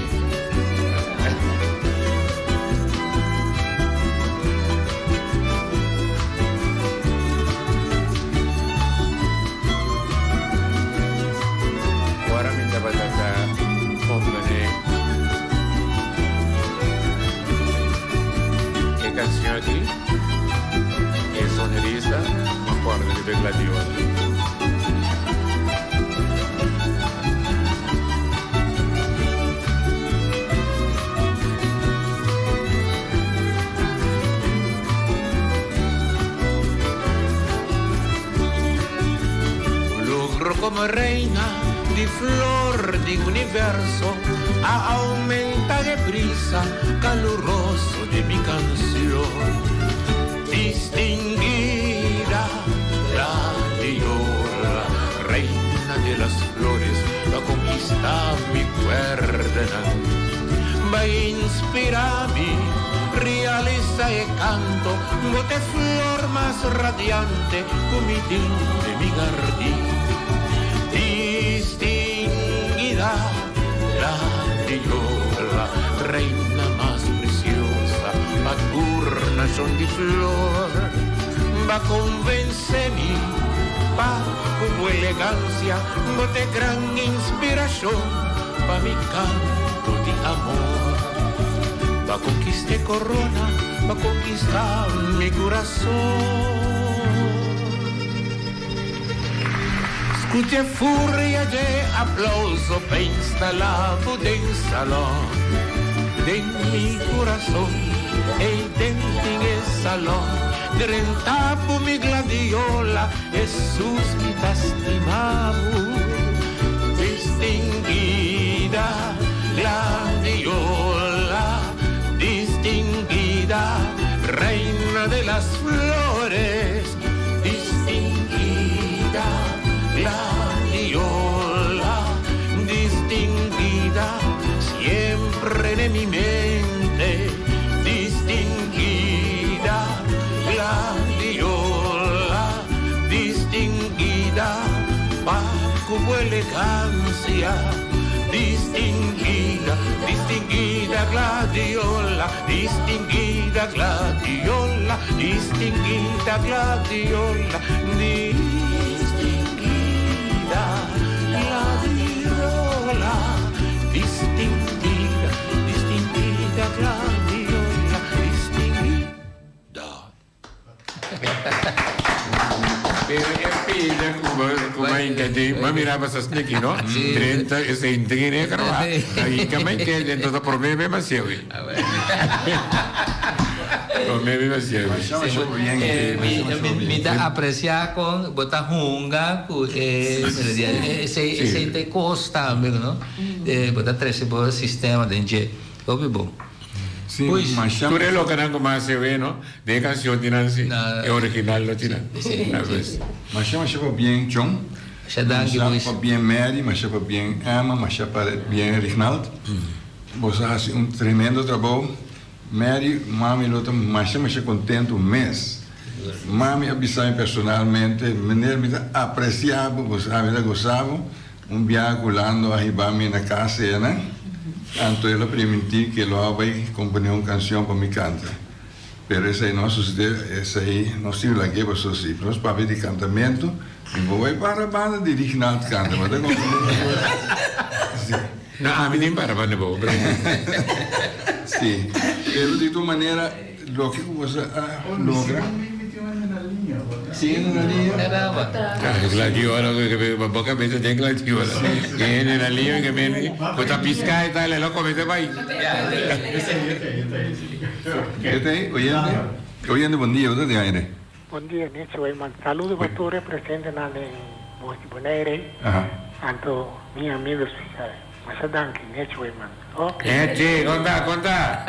[SPEAKER 5] Ora mi tabata ta compone e cancion aki, e sonidista a corda riba e gladiola. Logro como reina di flor di universo a aumenta e brisa caluroso di mi cancion. Distinguida gladiola, reina de las flores, ba conquista mi cuerdanan. Ba inspira mi, realisa e canto, bo t'e flor mas radiante cu mi tin den mi jardin. Distinguida gladiola, reina mas preciosa, pa tur nacion di flor. Ba convence mi, pa cu bo elegancia, bo t'e gran inspiracion pa mi canto.
[SPEAKER 7] canto di amor. B'a conquista e corona, b'a conquista mi curason. Scucha e furia dje aplauso pa instala bo den salon. Den mi curason, ey den tin e salon. Drenta bo mi gladiola, Jesus mi ta stima bo. Distinguida gladiola, distinguida reina de las flores, distinguida gladiola, distinguida siempre en mi mente, distinguida gladiola, distinguida pa cu bo elegancia, distinguida, distinguida gladiola, distinguida gladiola, distinguida gladiola, distinguida gladiola, distinguida, distinguida gladiola, distinguida.
[SPEAKER 5] Pero e pida ku bo ku bo inka tin, bo mira basta sneaky no? Drenta e sente in e karo a inka mai ke dentro ta prome be masewi. Prome be masewi.
[SPEAKER 3] Mi ta aprecia con bo ta hunga cu e melodia. Esey esey ta e cos tambe no. Bo ta trece bo sistema den dje. Hopi bon.
[SPEAKER 1] Sí, masha.
[SPEAKER 5] Tur e lokenan ku mas e weno, den e kanshon tin nan si. E original no tin nan.
[SPEAKER 1] Masha masha pabien John.
[SPEAKER 3] Masha danki
[SPEAKER 1] Luis. Masha pabien Mary, masha pabien Emma, masha pabien Rignald. Boso a hasi un tremendo trabou. Mary, mami lo ta masha masha contento mes. Mami a bisa mi personalmente, meneer mi ta aprecia bo, bo sa mi ta gosa bo. Un biaha cu Lando a hiba mi na cas ena, anto el a priminti cu lo a bay compone un cancion pa mi canta. Pero esey no a sucede, esey no sirbi lagu'e pasobra si nos papia di cantamento, mi por bay para banda di Rignald canta, bo ta comprende? Si.
[SPEAKER 5] No, ami tin para banda bo, bro.
[SPEAKER 1] Si, pero di tur manera loke cu boso a logra. Si, en una liña.
[SPEAKER 5] Ah, gladiola, bo cabeza den gladiola. En una liña que me, bo ta pisca y tal, lo come te bay.
[SPEAKER 1] Este, oyente, oyente, buen día, bo ta aire.
[SPEAKER 8] Bon dia, Nietzsche Weyman. Saludo pa tur e presentenan den Voz di Bonaire, anto mi amigo especial. Masha danki, Nietzsche Weyman. Ok.
[SPEAKER 5] Nietzsche, kon ta, kon ta?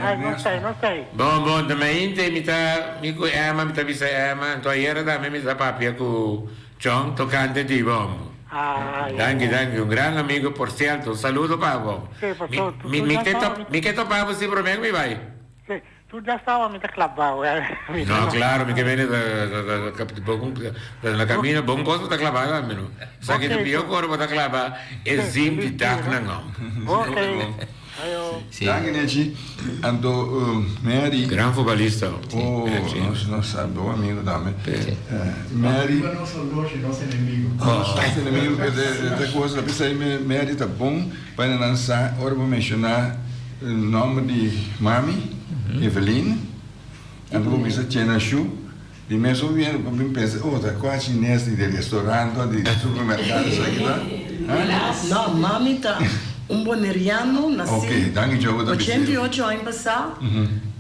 [SPEAKER 8] Ai, nos ta ei, nos ta ei.
[SPEAKER 5] Bon, bon, ta mainta mi ta, mi ku Emma, mi ta bisa Emma, anto ayera tambe mi ta papia ku John tokante di bo.
[SPEAKER 8] Ah, ya,
[SPEAKER 5] Danki,
[SPEAKER 8] ya.
[SPEAKER 5] danki, un gran amigo por cierto. Un saludo pa bo.
[SPEAKER 8] Sí,
[SPEAKER 5] Mi,
[SPEAKER 8] paso, tu,
[SPEAKER 5] mi,
[SPEAKER 8] tu
[SPEAKER 5] mi
[SPEAKER 8] ya
[SPEAKER 5] ke
[SPEAKER 8] sabe,
[SPEAKER 5] top,
[SPEAKER 8] mi
[SPEAKER 5] mi ke topa bo si prome ku mi bai.
[SPEAKER 8] Sí, Tur ya staba mi ta klabao eh. Mi
[SPEAKER 5] No, claro, mi ke bene na camino, bon cos bo ta klaba tambe no. Sa ki ta pio cor bo ta klaba e zim di dak nan no.
[SPEAKER 8] Ok. Ayo.
[SPEAKER 1] Danki Nechi. Anto Mary.
[SPEAKER 5] Gran futbolista.
[SPEAKER 1] Oh, nos nos bon amigo tambe. Mary.
[SPEAKER 2] Arriba nos oloshi, nos enemigo.
[SPEAKER 1] Nos enemigo, e ta cosa, p'esei Mary ta bon pa nan sa ora bo menciona. Nomber di mami, Eveline. Anto bo bisa Chena Shu. Di mes un bientu bo bin pensa, oh, ta kua chines di restaurant o di supermercado esaki ta? Ha?
[SPEAKER 6] No, mami ta un boneriano nací
[SPEAKER 1] Ok, danki Joe bo ta bisa.
[SPEAKER 6] 88 aña pasá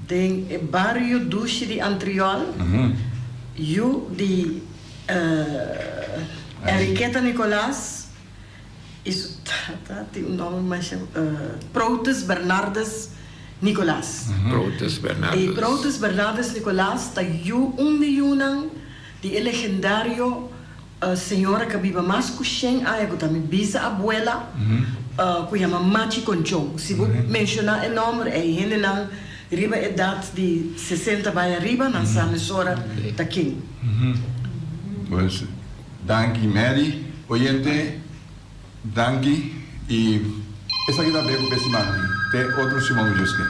[SPEAKER 6] den e bario dushi di Antriol, yu di Enriqueta Nicolaas. I su tata tin un nòmber masha Protus Bernardus Nicolaas.
[SPEAKER 5] Protus Bernardus.
[SPEAKER 6] I Protus Bernardus Nicolaas ta yu un di yunan di e legendario señora ku a biba mas ku shen aña ku ta mi bisa abuela ku yama Machi Conchon. Si bo menshoná e nòmber ei hendenan riba edat di sesenta bai ariba nan sa mesora ta ken.
[SPEAKER 1] Pues Danki Mary, oyente danki y esaki ta beko p'e siman te otro siman cu Dios ke.